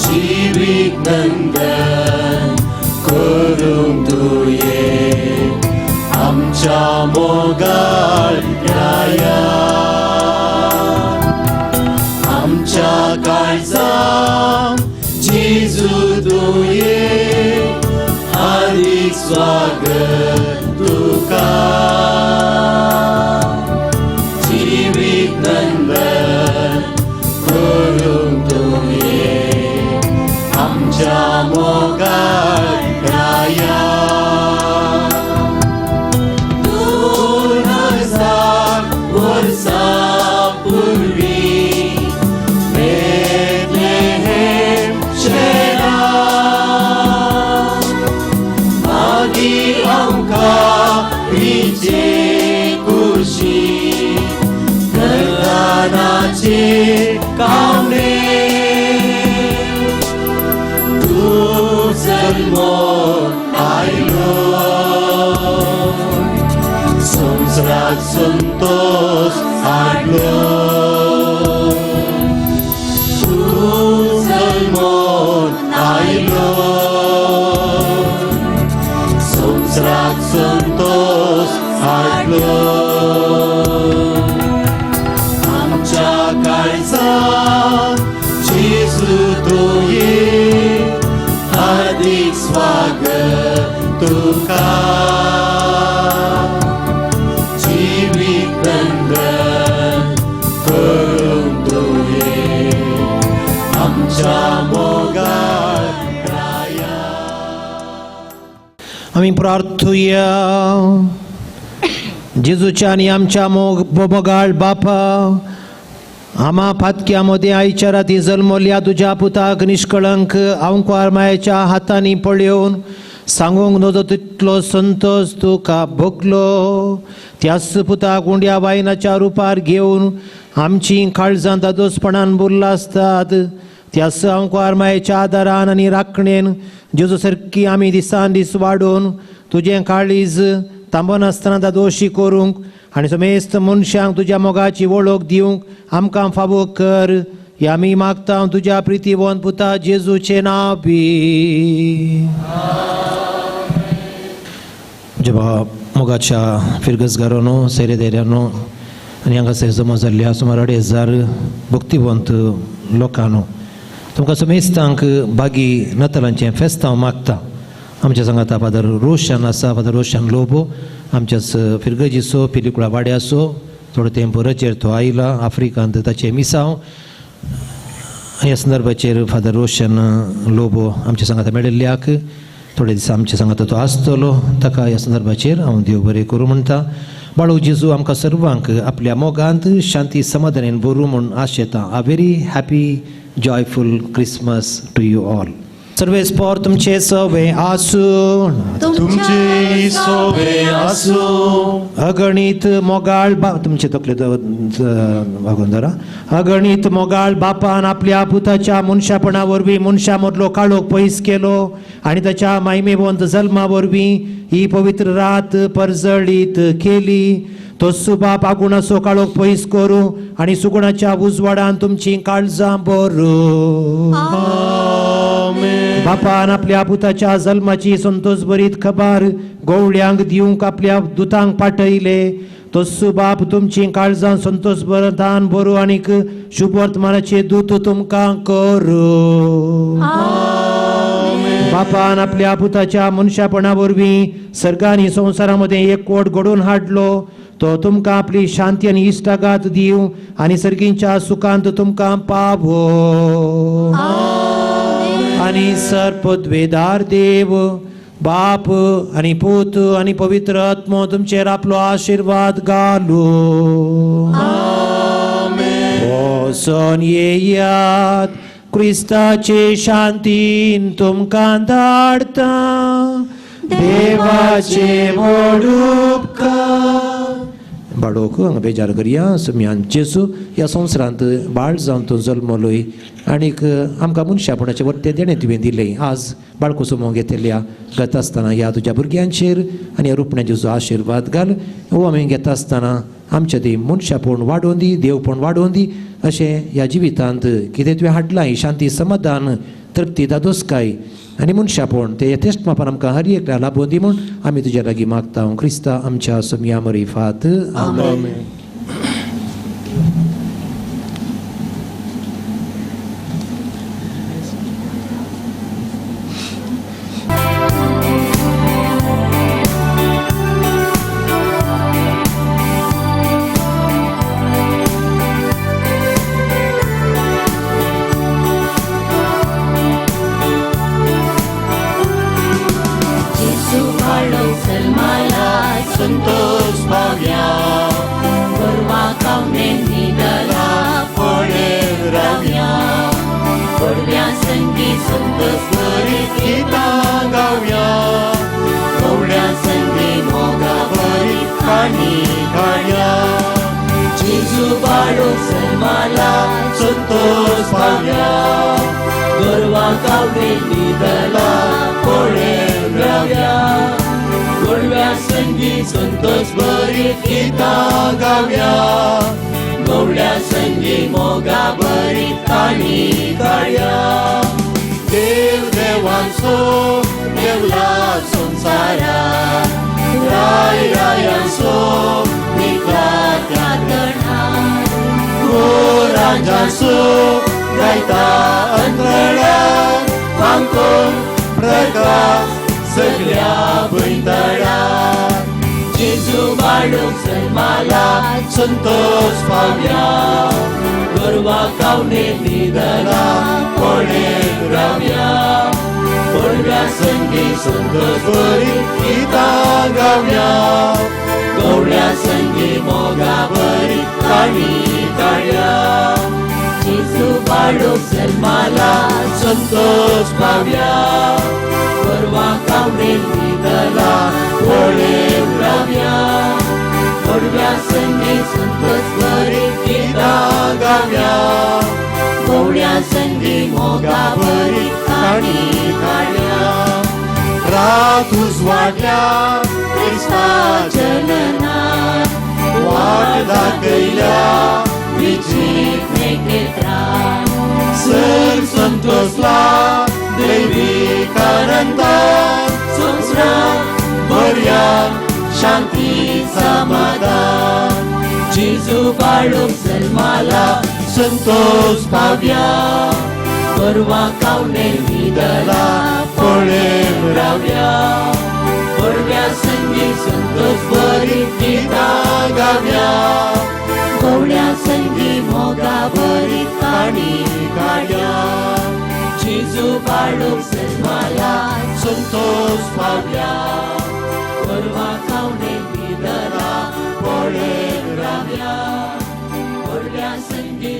जिवीत नंदन करूंक तूं ये आमच्या मोगाळ राया आमच्या काळजान जेजू तूं ये हार्दिक स्वागत तुका जिवीत नंदन करूंक तूं ये आमच्या मोगाळ राया 2000 वर्सां पूर्वी बेथलेहेम शहरांत मागीर आमकां प्रिचे कुशी गर्दानाचे कामणे तूं जल्मोन आयलो संवसाराक संतोश हाडलो तूं जल्मोन आयलो संवसाराक संतोश हाडलो आमच्या काळजान जेजू तूं ये हार्दिक स्वागत तुका जिवीत नंदन करूंक तूं ये आमच्या मोगाळ राया. आमी प्रार्थुया. जेजूच्या आनी आमच्या मोग मोगाळ बापा, आमा पातक्या मदें आयच्या राती जल्मल्या तुज्या पुताक निष्कळंक आंकवार मायेच्या हातांनी पळोवन सांगूंक नजो तितलो संतोश तुका भोगलो. त्याच पुताक उंड्या वायनाच्या रुपार घेवन आमची काळजां दादोसपणान बुरला आसतात. त्याच आंकवार मायेच्या आदारान आनी राखणेन जेजू सारकी आमी दिसान दीस वाडोवन तुजें काळीज तांबनासतना दादोशी करूंक आनी समेस्त मनशांक तुज्या मोगाची वळख दिवंक आमकां फावो कर. हे आमी मागता तुज्या प्रितीवंत पुता जेजूचें नांव बी. जेव्हा मोगाच्या फिरगजगारांनो, सैरेदेऱ्यांनो आनी हांगासर जमा जाल्ल्या सुमार 2500 भक्तिवंत लोकांनो, तुमकां समेस्तांक बागी नातालांचें फेस्तांव मागता. आमच्या सांगाता फादर रोशन आसा, फादर रोशन लोबो आमच्याच फिरगजीचो, पिलिकुळा वाड्याचो. थोडो तेंप रजेर तो आयला आफ्रिकांत ताचें मिसांव. ह्या संदर्भाचेर फादर रोशन लोबो आमच्या सांगाता मेळिल्ल्याक थोडे दीस आमच्या सांगाता तो आसतलो, ताका ह्या संदर्भाचेर हांव देव बरें करूं म्हणटा. बाळू जेजू आमकां सर्वांक आपल्या मोगांत शांती समाधानेन भरूं म्हूण आशेता. A very happy joyful Christmas to you all. सर्वेस्पोर तुमचे सवे आसूं. तुमचे सोबे आसूं. अगणीत मोगाळ बा तुमचे तकले वागून धरा. अगणीत मोगाळ बापान आपल्या पुताच्या मनशापणा वरवीं मनशा मदलो काळोख पयस केलो आनी ताच्या मायमेवंत जल्मा वरवीं ही पवित्र रात परजळीत केली. तो सुबाप आगुणाचो काळोख पयस करूं आनी सुगुणाच्या उजवाडान तुमची काळजां भरूं. बापान आपल्या पुताच्या जल्माची संतोष भरीत खबर गवळ्यांक दिवंक आपल्या दुतांक पाठयले. तो सुबाप तुमची काळजां संतोष भरतान भरू आनीक शुभवर्तमानाचे दूत तुमकां करूं. बापान आपल्या पुताच्या मनशापणा वरवीं सर्गांनी संवसारा मदें एक कोट घडोवन हाडलो. तो तुमकां आपली शांती आनी इश्टागात दिवं आनी सर्गींच्या सुखांत तुमकां पावो. आनी सर्पद्वेदार देव बाप आनी पूत आनी पवित्र आत्मो तुमचेर आपलो आशिर्वाद घालू. वचोन येयात, क्रिस्ताचे शांतीन तुमकां धाडटा. देवाचे व्हड उपकार. बाळोक हांगा बेजार करया. सुम्यान जेजू ह्या संवसारांत बाळ जावन तूं जल्मलोय आनीक आमकां मनशापणाचें वट्टें देणें तुवें दिलें. आज बाळकुसुमो घेतल्या घेता आसतना ह्या तुज्या भुरग्यांचेर आनी ह्या रुपण्याचेर तुजो आशिर्वाद घाल. हो आमी घेता आसतना आमच्या ती मनशापण वाडोवन दी, देवपण वाडोवन दी. अशें ह्या जिवितांत कितें तुवें हाडलां ही शांती, समाधान, तृप्ती, दादोसकाय आनी मनशापण ते यथेश्ट मापान आमकां हर एकल्या लाबोवन दी म्हूण आमी तुज्या लागीं मागता. क्रिस्ता आमच्या सोमया मरिफात. आमेन.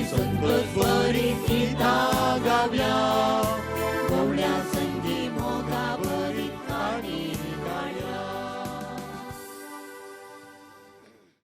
संतोष बरी गीतां गावया.